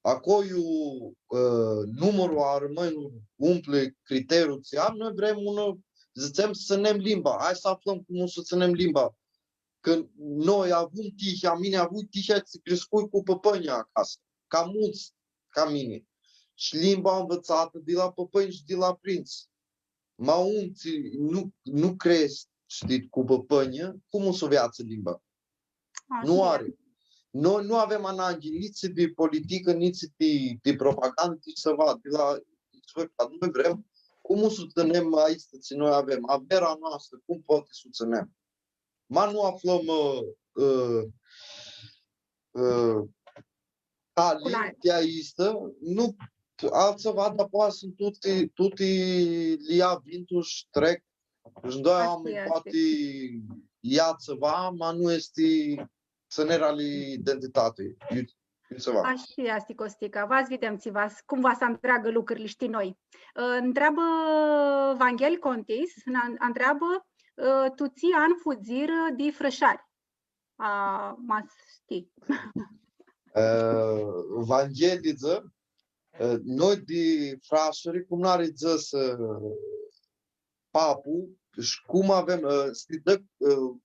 Aclo iu, ã, numurlu a armãnjlor umplji criteriul tsi am, noi vrem unã, dzãtsem, s-tsãnem limba. Hai s-aflãm cum s-tsãnem limba. Cã noi avum tihea, mini avui tihea tsi criscui cu pãpãnjlji acasã, ca multsã ca mini. Shi limba anvitsatã di la pãpãnj shi di la printsã. Ma un tsi nu, nu creshti, shtii, cu pãpãnjlji, cum u s-u veatsã limba? Ashi easti. Nu ari. Noi nu avem ananghi nitsi di politicã, nitsi di, di propagandã, nitsi tsiva, di la, noi vrem cum u s-u tsãnem aistã tsi noi avem, averea noastrã, cum poati s-u tsãnem. Ma nu aflãm, ã, ã, ã, cali ti aistã, nu, altsã va, dar poati suntu tuti, tuti li ia vimtul shi trec. Shi doi oaminj poati ia tsiva, ma nu easti tsãnerea ali identitati. Iu, Tsiva. Ashi easti, Costica. Va s-videm tsiva, cum va s-andreagã lucrili, shtii noi. Ã, ntreabã Vanghel Contis, nã, ntreabã, ã, tu tsi an fudzirã di Frãshari? A, ma shtii. Ã, Vanghel dzã, ã, noi di Frãshari, cum nã ari dzãsã papu, shi cum avem, ã, s-ti dzãc, ã,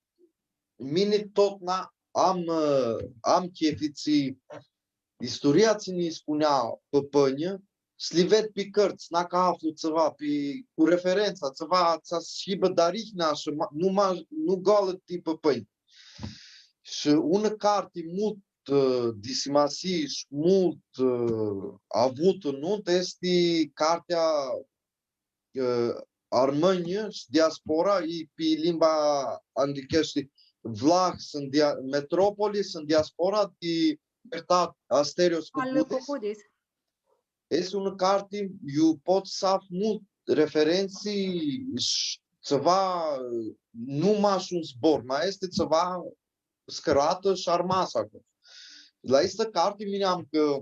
mini totna am, ã, am chefi tsi isturia tsi nji spunea pãpãnjlji, s-li ved pi cãrtsã, na ca aflu tsiva pi, cu referentsa, tsiva tsi s-hibã dealihea shi ma, nu ma, nu goalã ti pãpãnj. Shi unã carti multu, ã, di simasii shi multu, ã, avutã nuntru easti cartea, ã, Armãnj shi diaspora, i pi limba anglicheashti, Vlahi sunt dia-, metropoli sunt diaspora di Mertat Asterios Al Cucudis. Cucudis. Easti unã carti, iu pots s-afli multi referentsi shi tsiva, nu mash un zbor, ma easti tsiva scãratã shi armasã aclo. La aestã carti mini am cã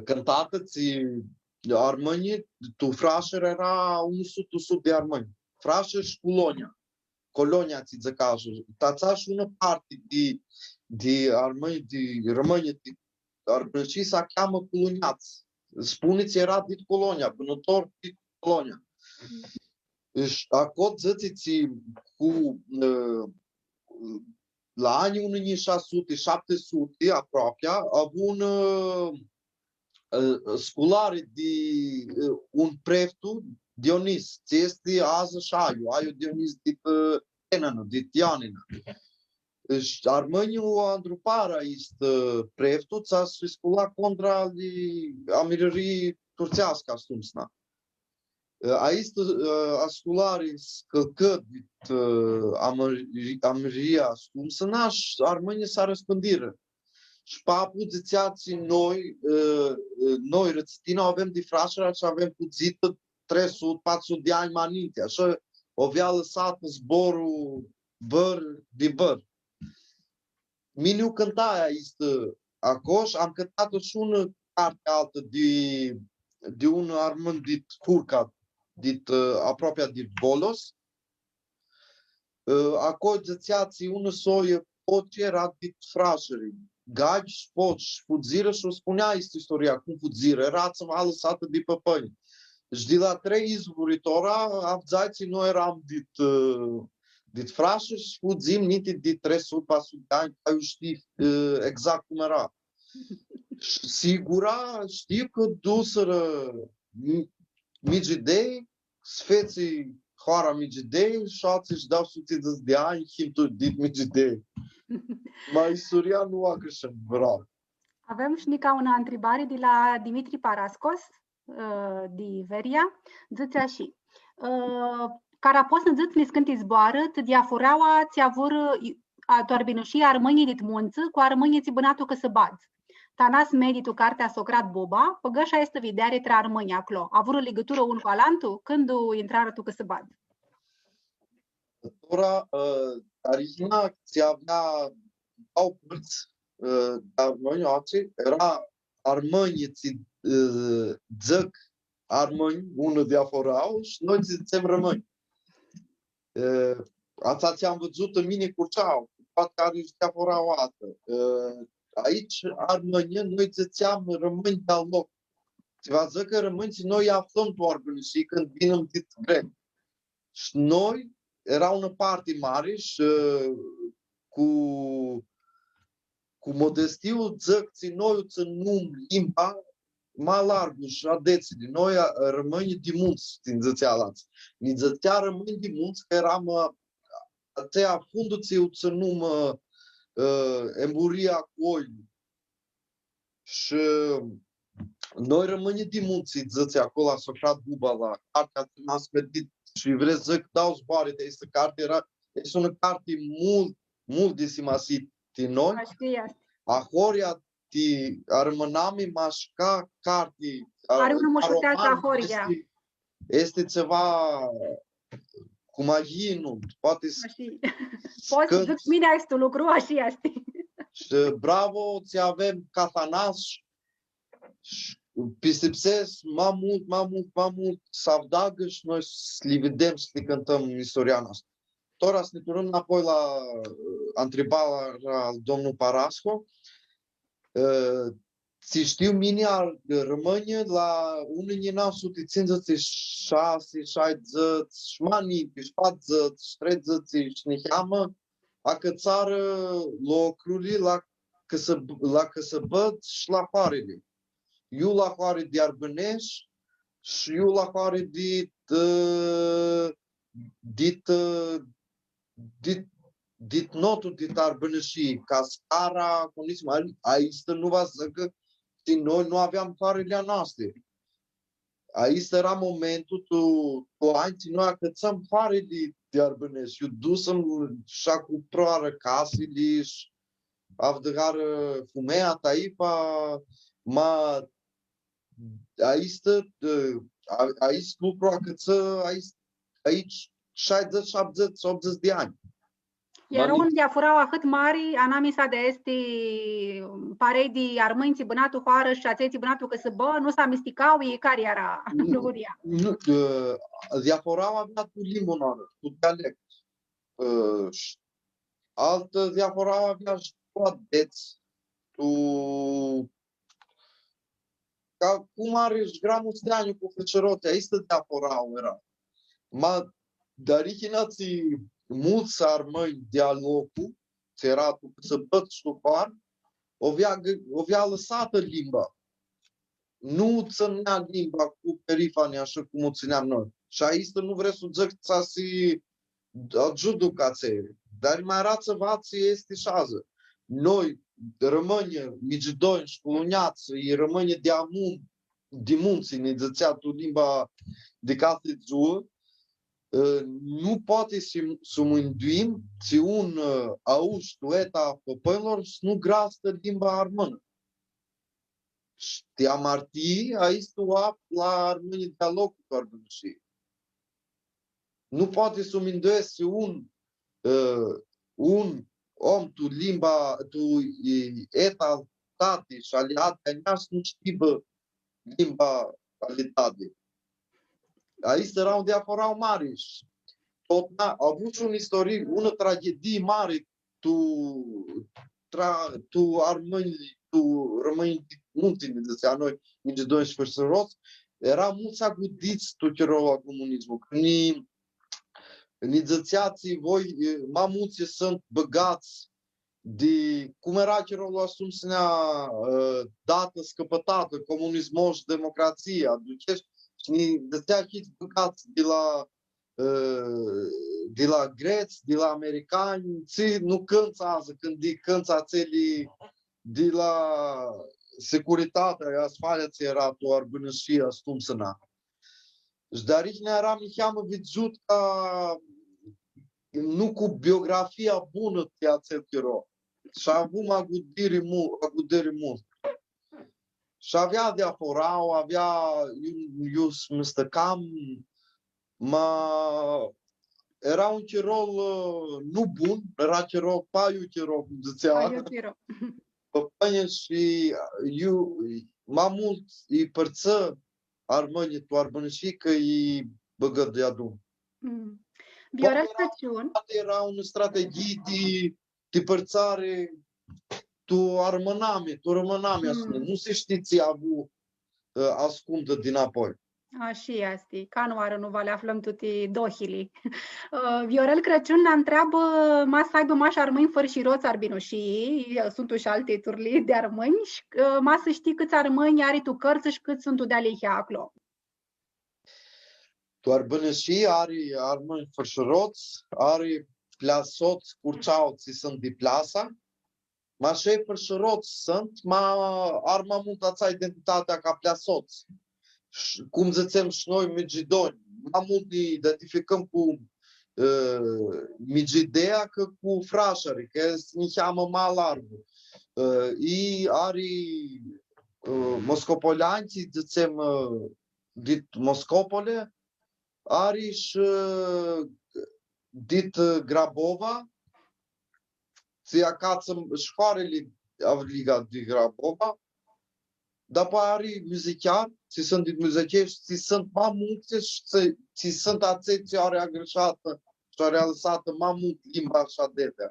cãntatã tsi armãnjlji, tu Frãshari eara unã sutã, unã sutã di armãnj. Frãshari shi Colonia. Colonia tsi dzãc ashi. Ti atsea shi unã parti di, di armãnj, di rãmãnj, di Arbãnshii s-acljamã Coloniats. Spuni tsi eara dit Colonia, bãnãtor dit Colonia. Shi aclo dzãtsi tsi cu, ã, la anjlji unã njilji shasi suti, shapti suti, aproapea, avu un, ã, ã, sculari di, ã, un preftu, Dionis, tsi easti adzã shi Aiu, Aiu Dionis dit, ã, Tenanu, dit Ioanina. Shi armãnjlji u andruparã aist, ã, preftu, tsi s-scula contra di amirãrii turtseascã, astumtsina. Ã, aistã, ã, asculari s-cãlcã dit, ã, amãri-, amãria astumtsina shi armãnjlji s-arãspãndirã. Shi papu dzãtsea tsi noi, ã, ã, noi, Rãtsitina, avem di Frãshari shi avem fudzitã trei suti, patru suti di anj ma ninti, ashã, u avea lãsatã zborlu vãr di vãr. Mini u cãntai aistã aclo, am cãntatã shi unã carti altã di, di un armãn dit Curca, dit, ã, aproapea di Volos. Ã, aclo dzãtsea tsi unã soi Poci eara dit Frãshari. Gagi shi Poci fudzirã shi u spunea aistã istoria, cum fudzirã, eara tsiva lãsatã di pãpãnj. Shi di la trei izvuri tora, avdzai tsi noi earam dit, ã, dit Frãshari shi fudzim ninti di trei suti, patru suti di anj, ca iu shtii, ã, exact cum eara. Shi sigura, shtii cã dusirã Mi-, Migidei, s-featsi hoara Migidei, shi atselj dauã suti di anj, him tut dit Migidei. Ma istoria nu u acãtsãm, bravo. Avem shi nica unã ntribari di la Dimitri Parascos, ã, di Veria, dzãtsi ashi, ã, cara pots s-nã dzãts niscãnti zboarã, tsi diafuraua tsi avurã i-, a, tu Arbinishii armãnjlji dit muntsã cu armãnjlji tsi bãna tu cãsãbadz. Tanas Medi tu cartea Socrat Boba, bãgã shi aestã videari tra armãnj aclo. Avurã ligãturã un cu alantu cãndu intrarã tu cãsãbadz. Tora, ã, Arihina, tsi avea dauã pãrtsã, ã, di armãnj, atselj, eara armãnjlji tsi, ã, dzãc armãnj, unã diafurauã, shi noi tsi dzãtsem rãmãnj. Ã, atsea tsi am vidzutã mini cu Ceau, poati cã ari shi diafurauã altã. Ã, aoatsi armãnjlji, noi dzãtseam rãmãnj di loc. Tsi va s-dzãcã rãmãnj, tsi noi aflãm tu Arbinishii cãndu vinjim dit gremi. Shi noi, eara unã parti mari shi, ã, cu, cu modestiu dzãc, tsi noi u tsãnum limba ma largu shi adetsli. Noi, a, rãmãnj di muntsã, tsi nã dzãtsea alantsã. Nã dzãtsea rãmãnj di muntsã, cã earam, ã, atsea fundu tsi u tsãnum, ã, ã, emburia cu oili. Shi noi rãmãnj di muntsã, dzãtsi aclo la Socrat Buba, la cartea tsi nã s-merdit. Shi vrei s-dzãc, dauã zboarã di aestã carti, eara, easti unã carti multu, multu di simasii ti noi. Ashi easti. Ahoryea ti armãnami, mash ca carti, a, ari unã mushuteatsã ahoryea. Easti, easti tsiva cum aghii, nu, poati s-, ashi. Pots s-dzãts mini aestu lucru, ashi easti. Shi bravo, tsi avem ca thanas shi, shi pistipsescu ma multu, ma multu, ma multu s-avdagã shi noi s-li videm, s-li cãntãm istoria noastrã. Tora s-nã turnãm nãpoi la, ã, ntribarea al domnul Parasco. Ã, tsi shtiu mini, armãnjlji la unã njilji nauã suti tsindzãts shi shasi, shaidzãts, shi ma ninti, shaptidzãts, treidzãts shi niheamã, acãtsarã lucrurli la cãsãb-, la cãsãbã shi la hoarili. Iu la hoari di arbãnesh shi iu la hoari di, ã, dit, ã, dit, dit notu, dit Arbinishii, Cascara, Comunism, a-, aestã nu va s-dzãcã cã noi nu aveam hoarili a noasti. Aestã eara momentul tu, tu anj, noi acãtsãm hoarili di arbãnesh. Iu dusem shi acuproarã casili shi avdãrã fumealja, taifa, ma aestã, ã, a-, aestu lucru acãtsã, aest-, aoatsi, shaidzãts, shaptidzãts, optudzãts di anj. Eara unã diaforauã ahãt mari, anamisa di aesti parei di armãnj tsi bãna tu hoarã shi atselj tsi bãna tu cãsãbã, nu s-amistica, i cari eara luguria? Nu, ã, diaforauã avea tu limbã, tu dialect. Ã, shi altã diaforauã avea shi tu adets, tu ca cum ari shi Gramusteanjlji cu Fãrshirots, aestã diaforauã eara. Ma, dealihina tsi multsã armãnj di a loclu, tsi eara tu cãsãbã shi tu hoarã, u avea g-, u avea lãsatã limba. Nu tsãnea limba cu perifani, ashã cum u tsãneam noi. Shi aestã nu vrea s-dzãcã tsi s-agiudã ca tsi. Dar ma eara tsiva tsi easti shi adzã. Noi, rãmãnjlji, migidonj, shculunjats, i rãmãnjlji di amun-, di muntsã, nã dzãtsea tu limba di cathi dzuã, ã, nu poati s-, s-u minduim, tsi un, ã, aush tu eta a pãpãnjlor s-nu grastã limba armãnã. Shi ti amartii, aestã u aflã armãnjlji di a loclu tu Arbinishii. Nu poati s-u minduescu un, ã, un om tu limba, tu, i, eta al tati shi ali adi a njia s-nu shtibã limba ali tati. Aestã eara unã diaforauã mari shi tut na-, avu shi unã istorii, unã tragedii mari tu, tra-, tu armãnj, tu rãmãnj di munti, nã dzãtsea noi, migidonj shi fãrshirots, eara multsã agudits tu chirolu a comunismului, cã nã, nã dzãtsea tsi voi, e, ma multsã suntu bãgats di, cum eara chirolu atumtsea, e, datã scãpãtatã, comunismul shi democratsia, aducheshti, shi nã dzãtsea, hits bãgats di la, ã, di la grets, di la americanj, tsi nu cãntsã adzã, cãndu cãntsã atselj di la securitatea, asfalia tsi eara tu Arbinishii, atumtsea. Shi dealihina earam niheamã vidzut ca nu cu biografia bunã ti atsel chiro. Shi avum agudiri mu-, agudiri multu. Shi avea diaforauã, avea iu, iu s-mistãcam, ma eara un chiro, ã, nu bun, eara chiro, paiu chiro, cum dzãtsea. Paiu chiro. Pãpãnjlji shi, ã, iu, ma multu lji pãrtsã armãnjlji tu Arbinishii cã lji bãgã deadun. Mm. Viorel Crãciun. Poati eara, poati eara unã strateghii di ti pãrtsari tu armãnami, tu rãmãnami, mm, aspuni. Nu si shtii tsi avu, ã, ascumtã dinapoi. Ashi easti, canãoarã nu va li aflãm tuti dohili. Ã, Viorel Crãciun nã ntreabã, ma s-aibã mash armãnj fãrshirots Arbinushii, suntu shi alti turlii di armãnj, shi, ã, ma s-shtii cãts armãnj ari tu cãrtsã shi cãts suntu dealihea aclo. Tu Arbinishii ari armãnj fãrshirots, ari pleasots, curceauts, tsi suntu di Pleasa. Ma shi fãrshirots suntu, ma ari ma multu atsea identitatea ca pleasots. Shi, cum dzãtsem shi noi, migidonj, ma multu nã identificãm cu, ã, Migidea cã cu frashari, cã easti niheamã ma largu. Ã, i ari, ã, moscopoleanj, dzãtsem, ã, dit Moscopole, ari shi, ã, dit, ã, Grabova, tsi acatsã sh-hoarãli avliga di Grabova, dapoaia ari muzicheari, tsi suntu dit Muzicheshti, tsi suntu ma multsã shi tsi, tsi suntu atselj tsi ari agãrshatã shi ari alãsatã ma multu limba shi adetsea.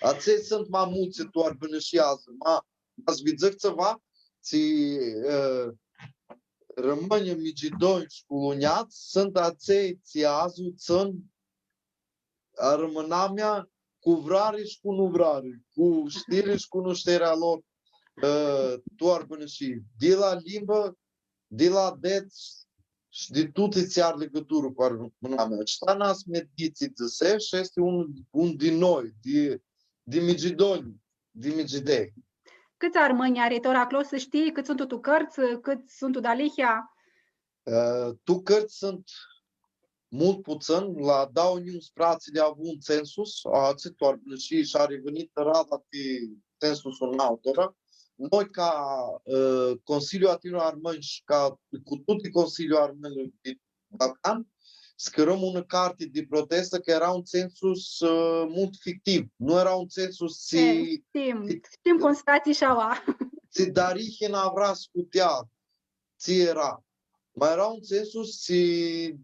Atselj suntu ma multsã tu Arbinishii adzã, ma, ma s-vã dzãc tsiva, tsi, ã, rãmãnj, migidonj shi culunjats suntu atselj tsi adzã tsãn armãnamea cu vrari shi cu nu vrari, cu shtiri shi cu nu shtiri a lor, ã, tu Arbinishii, di la limbã, di la adets shi di tuti tsi ari ligãturã cu armãnamea. Shi Thanas Medghitsi dzãsesh, easti un, un di noi, di, di migidonj, di migidei. Cãts armãnj ari tora aclo, s-shtii, cãts suntu tu cãrtsã, cãts suntu dealihea? Ã, tu cãrtsã suntu multu putsãnj, la dauã njilji unsprãdzatsi avu un census, atsea tu Arbinishii shi ari vinitã rada ti censusul nau tora. Noi ca, ã, Consiliul a Tinirlor Armãnj shi ca cu tuti Consiliul Armãnj di Balcan, scriam unã carti di protestã cã eara un census, ã, multu fictiv. Nu eara un census tsi, e, shtim, tsi, shtim cum s-fatsi shi aua. Tsi dealihea nu vrea s-scutea tsi eara. Ma eara un census tsi,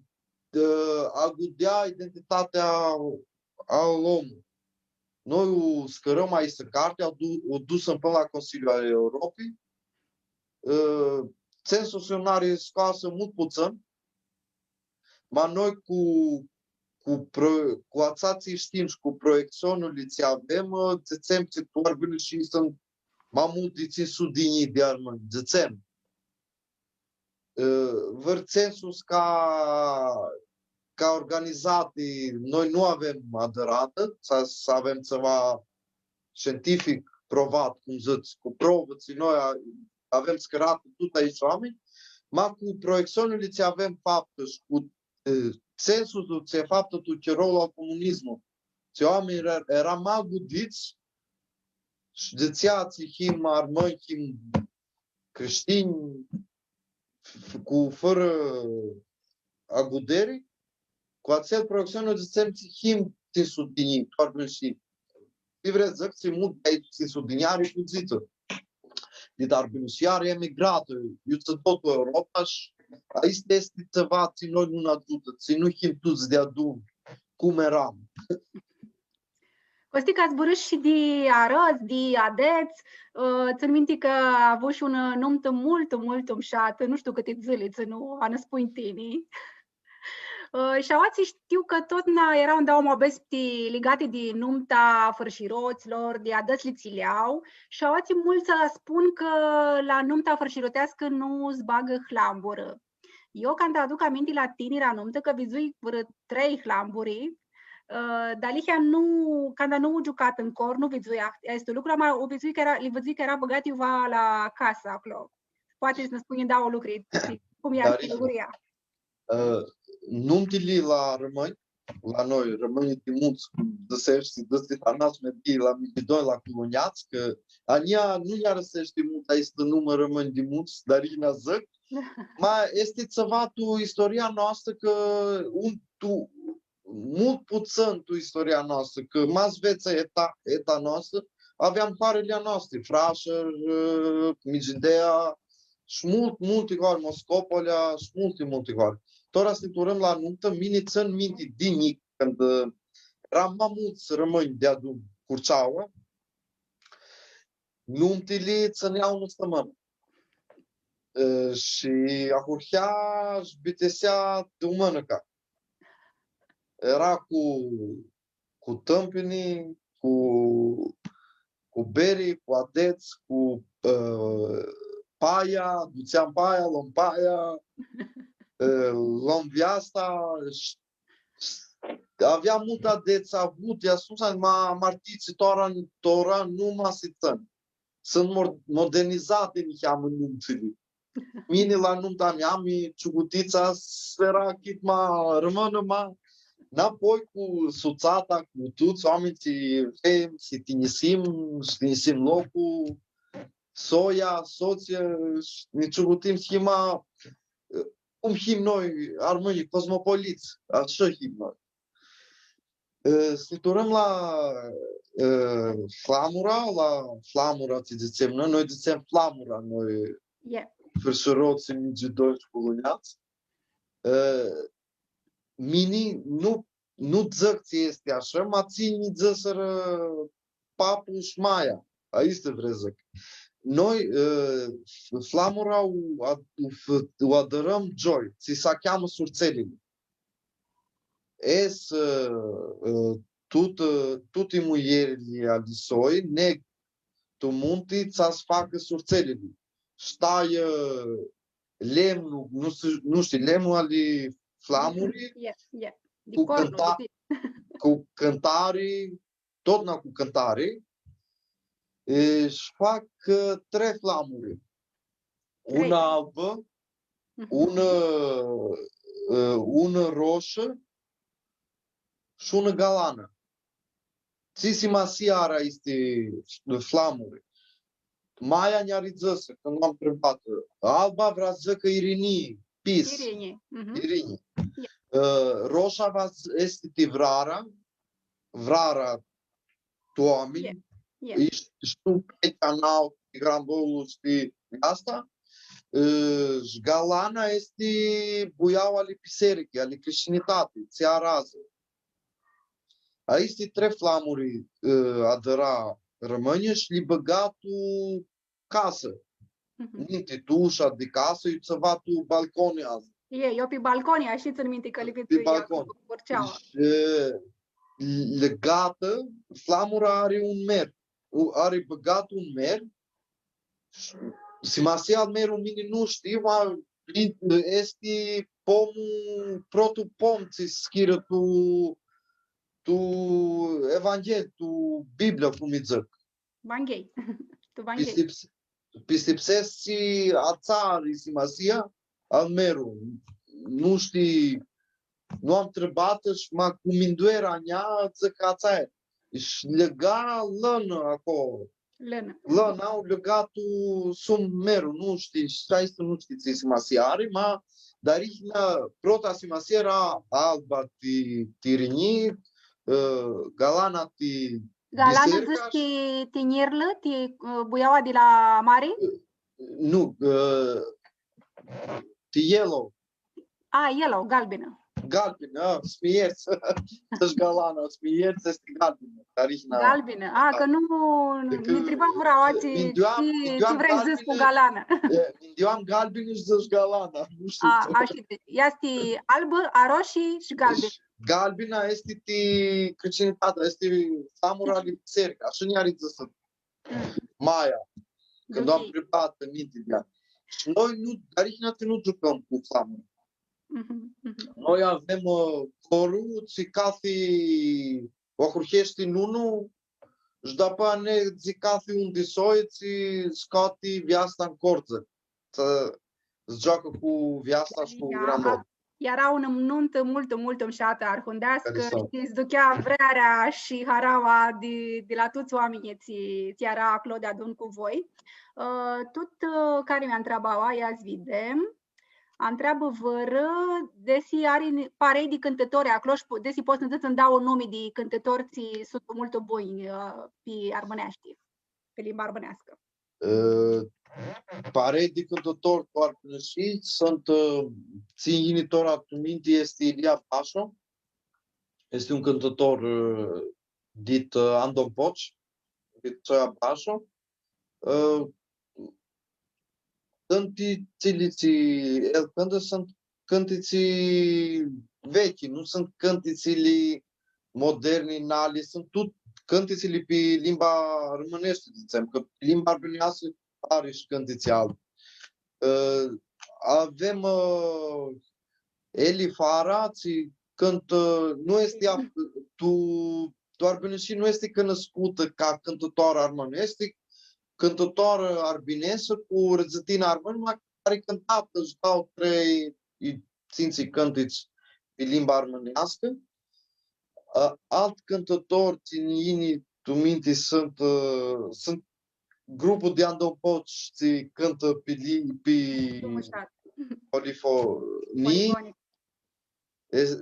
ã, agudea identitatea a omlui. Noi u scriam aistã carti, u du-, u dusem pãnã la Consiliul al Europei. Ã, censusul nj-ari scoasã multu putsãn, ma noi cu, cu pro-, cu atsea tsi shtim shi cu proiectsionili tsi avem, ã, dzãtsem tsi tu Arbinishii suntu ma multu di tsintsi suti di njilji di armãnj, dzãtsem. Ã, vãr census ca, ca organizati, noi nu avem adãratã, s-, s-avem tsiva scientific provat, cum dzãts, cu provã, tsi noi a-, avem scriatã tut aeshti oaminj, ma cu proiectsionili tsi avem faptã shi cu, ã, censusul tsi e faptã tu chirolu al comunismului, tsi oaminjlji eara, eara ma agudits shi dzãtsea tsi him armãnj, him crishtinj, f-, cu, fãrã aguderi, cu atsel proiectsion dzãtsem tsi him tsintsi suti di njilji, tu Arbinishii. Tsi vrei s-dzãc, tsi multu di aeshti tsintsi suti di njilji ari fudzitã. Di Arbinishii ari emigratã, iutsido tu Europa shi aestã easti tsiva tsi noi nu nã agiutã, tsi nu him tuts deadun, cum earam. Costi, ca zburãsh shi di arãdz, di adets, ã, tsãn minti cã avush unã numtã multu, multu mushatã, nu shtiu cãti dzãli tsãnu, a nã spunj tini. Ã, shi aoatsi shtiu cã totna eara ndauã muabets ligati di numta a fãrshirotslor, di adetsli tsi li au, shi aoatsi multsã spun cã la numta fãrshiroteascã nu s-bagã hlamburã. Eu, canda aduc aminti la tinira numtã, cã vidzui vãrã trei hlamburi, ã, dealihea nu, canda nu u giucat tu cor, nu vidzui a-, aestu lucru, ama u vidzui cã eara, li vidzui cã eara bãgati iuva la casã aclo. Poati s-nã spunj dauã lucri, cum e. Dealihea. Ã, numtili la armãnj, la noi, armãnj di muntsã, cum dzãsesh, dzãsi Thanas Medghitsi, la migidonj, la culunjats, cã a njia nu nj-arãseashti multu aestã numã armãnj di muntsã, dar ina dzãc, ma easti tsiva tu istoria noastrã, cã un, tu, multu putsãn tu istoria noastrã, cã ma s-vedz eta, eta noastrã, aveam hoarãli a noastri, Frashãri, ã, Migidea, shi multi, multi hoari, Moscopolea, shi multi, multi hoari. Tora s-nã turnãm la numtã, mini tsãn minti di njic, cãndu, ã, earam ma multsã armãnj deadun Curceaua, numtili tsãnea unã stãmãnã. Ã, shi ahurhea shi bitisea dumãnica. Eara cu cu tãmpini, cu, cu beri, cu adets, cu, ã, paia, dutseam paia, loam paia, ã, loam viasta, sh-, sh-, avea multi adets avuti, atumtsea, ma, ma artitsi, tora, tora nu ma si tsãn. Suntu mor-, modernizati niheamã numtili. Mini la numta a mea, mi ciugutitsa s-, eara chit ma armãnã, ma napoi cu sutsata, cu tuts oaminjlji, vrem s-tinjisim, s-tinjisim loclu, soia, sotsia, shi nã ciugutim s-him ma, cum him noi, armãnjlji, cosmopolits, ashã him noi. Ã, s-nã turnãm la, ã, flamura, la flamura, tsi dzãtsem noi, noi dzãtsem flamura, noi, fãrshirotslji, migidonj shi bulunjats. Ã, mini nu, nu dzãc tsi easti ashã, ma tsi nji dzãsirã papu shi maia. Aestã vrei s-dzãc. Noi, ã, f-, flamura u ad-, u f-, u adrãm gioi, tsi s-acljamã surtselili. Es, ã, ã, tut, ã, tuti muljerli ali soi, neg tu munti, tsi s-facã surtselili. Shi tai, ã, lemnu, nu shtiu, nu shtiu, lemnu ali flamuri, di cornu, cu cãntari, totna cu cãntari, e, shi fac, ã, trei flamuri. Una albã, unã, ã, unã roshã shi unã galanã. Tsi simasii ari aesti flamuri? Maia nj-ari dzãsã, cãndu u am ntribatã. Alba vrea s-dzãcã irinii, peace. Irinii. Irinii. Ã, rosha va s-, easti ti vrara, vrara tu oaminj, e, e, shi, shi tu pecea nauã, ti grambolu, shi ti asta. Ã, shi galana easti buiaua ali bisearichi, ali crishtinitati, tsi aradz. Aesti trei flamuri, ã, adra armãnjlji shi li bãga tu casã. Mhm. Ninti tu usha di casã, iu tsiva tu balconi adzã. E, eu pi balconi, ashi tsãn minti cã li vid pi balconi. Shi, e, ligãtã, flamura ari un mer. U-, ari bãgat un mer. Simasia al merlu mini nu shtiu, ma easti pomlu, protlu pom tsi s-chirã tu, tu Evanghelii, tu Biblia, cum lji dzãc. Vanghei. Tu Vanghei. Pistips-, pistipsescu tsi atsea ari simasia al merlu. Nu shtiu, nu am ntribatã shi ma cu minduearea a njia, dzãc cã atsea e. Shi lãga lãnã aclo. Lãnã. Lãnã u lãga tu sum merlu, nu shtiu, shi aestã nu shtiu tsi simasii ari, ma, dar ihnea, prota simasii eara alba ti, ti irinii, ã, galana ti Galana bisearica dzãts shi ti, ti njirlã, ti, ã, buiaua di la mari? Nu, ã, ti yellow. A, yellow, galbinã. Galbinã, a, s-mi ljerts. Dzãsh galana, s-mi ljerts, easti galbinã, cari easti na-, galbinã, a, cã nu, nu, mi ntribam vãrã oarã tsi, tsi, tsi vrei s-dzãts cu galana. E, minduiam galbinã shi dzãsh galana, nu shtiu. A, ashi, deci, easti albã, aroshi shi galbinã. Shi galbina easti ti crishtinitati, easti flamura di bisearicã, ashi nj-ari dzãsã maia, cãndu am ntribatã ninti di ea. Shi noi nu, dar ihnea nu giucãm cu flamuri. Mhm, mhm. Noi avem, ã, corlu, tsi cathi u ahurheashti nunu, shi dapoaia nã dzãc cathi un di soi, tsi scoati viasta n cordzã. Tsi s-gioacã cu viasta shi cu grandot. Eara unã nuntã multu, multu mushatã, arhundeascã, shi s-duchea vrearea shi haraua di, di la tuts oaminjlji tsi, tsi eara aclo deadun cu voi. Ã, tut, ã, cari mi ntreabã aua, ia s-videm. Ntreabã vãrã, desi ari parei di cãntãtori aclo shi po-, desi pots s-nã dzãts ndauã numi di cãntãtori tsi suntu multu bunj, ã, pi armãneashti, pi limba armãneascã. Ã, parei di cãntãtori tu Arbinishii suntu, ã, tsi nj-yini tora tu minti, easti Ilia Basho. Easti un cãntãtor, ã, dit, ã, Andon Poci, dit Soia Basho. Ã, cãntitsili tsi el cãntã suntu cãntitsi vechi, nu suntu cãntitsili moderni, nali, suntu tut cãntitsili pi limba armãneashti, dzãtsem, cã pi limba armãneashti ari shi cãntitsi albi. Ã, avem, ã, Eli Fara, tsi cãntã, ã, nu easti af-, tu, tu Arbinishii nu easti cunuscutã ca cãntãtoarã armãnã, easti cãntãtoarã arbinesã cu rãdãtsinj armãnj, ma cari cãnta shi dauã, trei, i tsintsi cãntitsi pi limba armãneascã. A, altu cãntãtor tsi nj-yini tu minti suntu, ã, suntu grupul di Andon Poci, tsi cãntã pi li-, pi polifonii. Polifonic. Es-,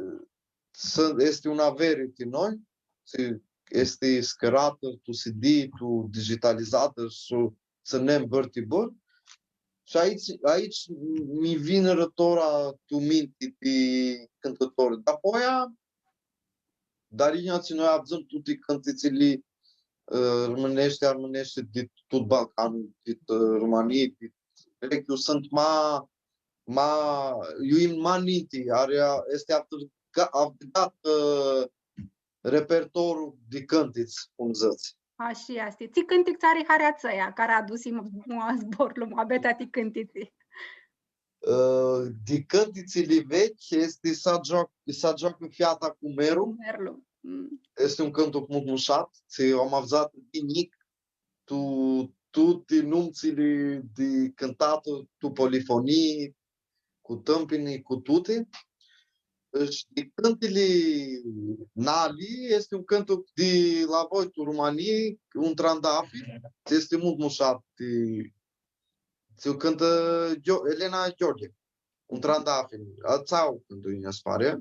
s-, easti un averi ti noi, tsi easti scãratã tu C D, tu digitalizatã, s-u tsãnem bãr ti bãr. Shi aoatsi, aoatsi mi vinirã tora tu minti ti cãntãtori. Dapoaia, Darinea, tsi noi avdzãm tuti cãntitsili, ã, armãneshti, armãneshti di tut Balcanlu, di, ã, Romãnii, di Grecia, suntu ma, ma, iu imnã ma ninti, ari, easti avdãga-, avdãgatã, ã, repertorlu di cãntits, cum dzãts. Ashi easti. Tsi cãntic tsã ari hari atsea, cari adusi mu-, mu-, zborlu, muabetea ti cãntitsi? Ã, di cãntitsili vechi easti S-agioac-, S-agioacã feata cu merlu. Merlu. Mm. Easti un cãntuc multu mushat, tsi u am avdzatã di njic, tu, tuti numtsãli di cãntatã, tu polifonii, cu tãmpini, cu tuti. Shi di cãntili nali, easti un cãntuc di la voi, tu Romãnii, Un trandafir, easti multu mushat, ti, tsi u cãntã Gio-, Elena Gheorghe. Un trandafir, atsea u cãntã, nji si pari.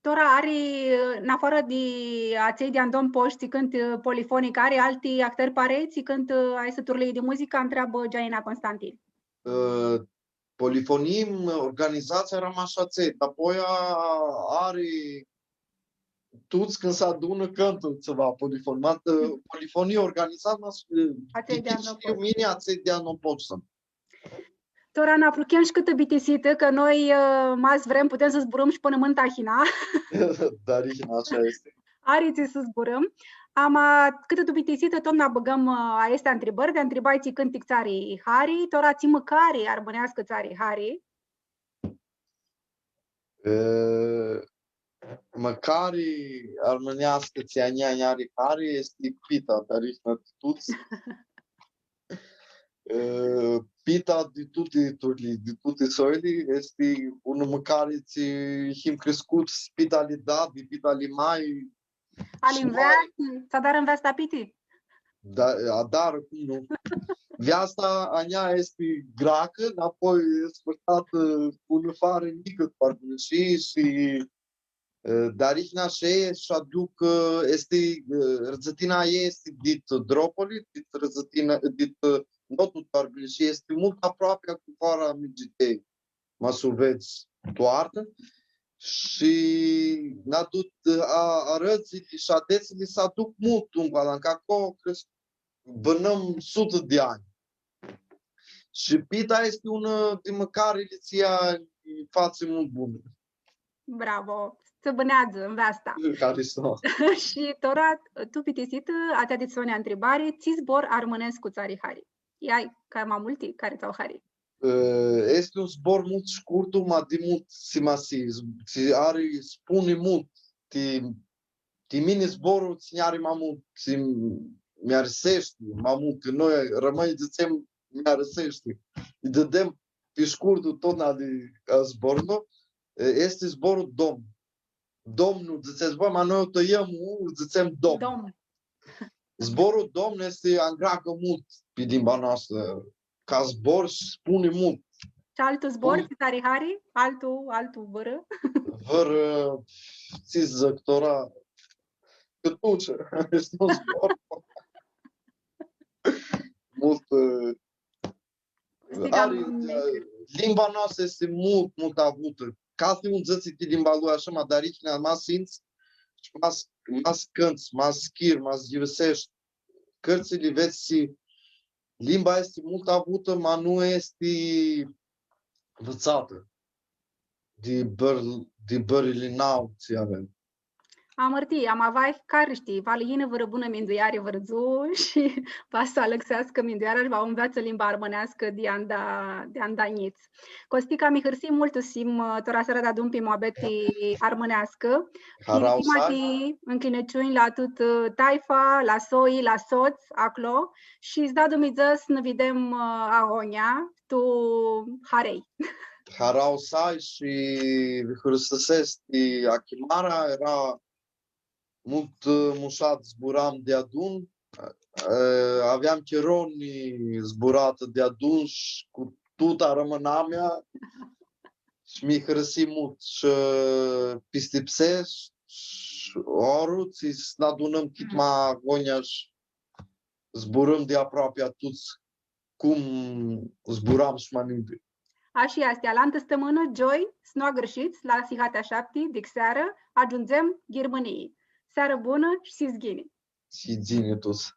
Tora ari, ã, nafoarã di atselj di Andon Posh, tsi cãntã, ã, polifonic, ari alti ahtãri parei, tsi cãntã, ã, aesti turlii di muzicã, ntreabã Gianina Constantin. Ã, polifonii, organizatsia eara mash atselj, dapoaia ari tuts cãndu s-adunã cãntã tsiva polifonii, ma, ã, polifonii organizat, ma, ã, atselj di Andon Posh. Mini, atselj di Andon Posh suntu. Tora nã apruchem shi cãtã bitisitã, cã noi, ã, ma s-vrem, putem s-zburãm shi pãnã mãntã ahina. Darihina, ashi easti. Ari tsi s-zburãm. Ama, cãtã tu bitisitã, tut nã bãgãm, ã, aesti ntribãri, di ntribai tsi cãntic tsã ari hari, tora tsi mãcari armãneascã tsã ari hari. E, mãcari armãneascã tsi a njia nj-ari hari easti pita, cari easti di tuts. E, pita di tuti turlii, di tuti soili, easti unã mãcari tsi him criscuts, pita ali dadi, pita ali mai, ali nveasti, s-adarã nveasta piti? Da, adarã, cum nu? Nveasta a njia easti greacã, apoi e sfãrtatã cu unã farã njicã tu Arbinishii shi, e, dealihea shi, shi aduc, e, easti, e, rãdzãtina a ljei easti dit Dropoli, dit rãdzãtina, dit, e, notlu tu Arbinishii, easti multu aproapea cu fara Migitei. Ma s-u vedz tu artã. Shi nã aduc, a, arãdzili shi adetsili s-aduc multu tu Ungalan, cã aclo cresc-, bãnãm suti di anj. Shi pita easti unã di mãcarili tsi ea fatsi multu bunã. Bravo! Tsã bãneadzã nveasta. Haristo. Shi tora, tu bitisitã, atsea dit soni ntribari, tsi zbor armãnescu tsã ari hari? Ai, cari ma multi, cari tsã au hari? E, easti un zbor multu shcurtu, ma di multu simasii, tsi ari, spuni multu. Ti, ti mini zborlu tsi nj-ari ma multu, tsi mi-ariseashti ma multu, cã noi, armãnjlji, dzãtsem, mi-ariseashti. Lji dãdem pi shcurtu tut nadi a zborlu, e, easti zborlu domn. Domnu, dzãtsets voi, ma noi u tãljãm, u dzãtsem domn. Domn. Zborlu domn easti, angreacã multu pi limba noastrã. Ca zbor shi spuni multu. Shi altu zbor, tsi tsã ari hari? Altu, altu vãrã? Vãrã, tsi dzãc, tora, cãtucea, easti un zbor. Multu, e, Ari, limba noastrã easti multu, multu avutã. Cathi un dzãtsi ti limba lui, ashi, ma dealihea, ma s-ints, shi ma s-, ma s-cãnts, ma s-chiri, ma s-ghivãseshti. Cãrtsãli vedz tsi limba easti multu avutã, ma nu easti nvitsatã. Di bãr-, di bãrli nauã tsi avem. Amãrtii, ama va, cari shtii, va lã yinã vãrã bunã mindueari vãrã dzuã shi va s-alãxeascã mindueara shi va u nveatsã limba armãneascã di anda, di anda njits. Costica, mi hãrsii multu s-him, ã, tora seara deadun pi muabeti armãneascã. Harauã s-ai. Ncljinãciunj, ncljinãciunj la tutã, ã, taifa, la soi, la sots, aclo. Shi s-da Dumnidzã s-nã videm, ã, agonja, tu harei. Harauã s-ai shi hãristusescu ti achimarea, eara multu, ã, mushat, zburam deadun, ã, aveam chiro nzburãtã deadun shi cu tutã armãnamea shi mi hãrsii multu shi, ã, pistipsescu shi Oarã tsi s-nã adunãm chit ma agonja shi zburãm di aproapi a tuts cum zburam shi ma ninti. Ashi easti, alantã stãmãnã, gioi, s-nu agãrshits, la sihatea shapti di searã, agiundzem Ghirmãnii. Searã bunã shi s-hits ghini! S-hits ghini tuts.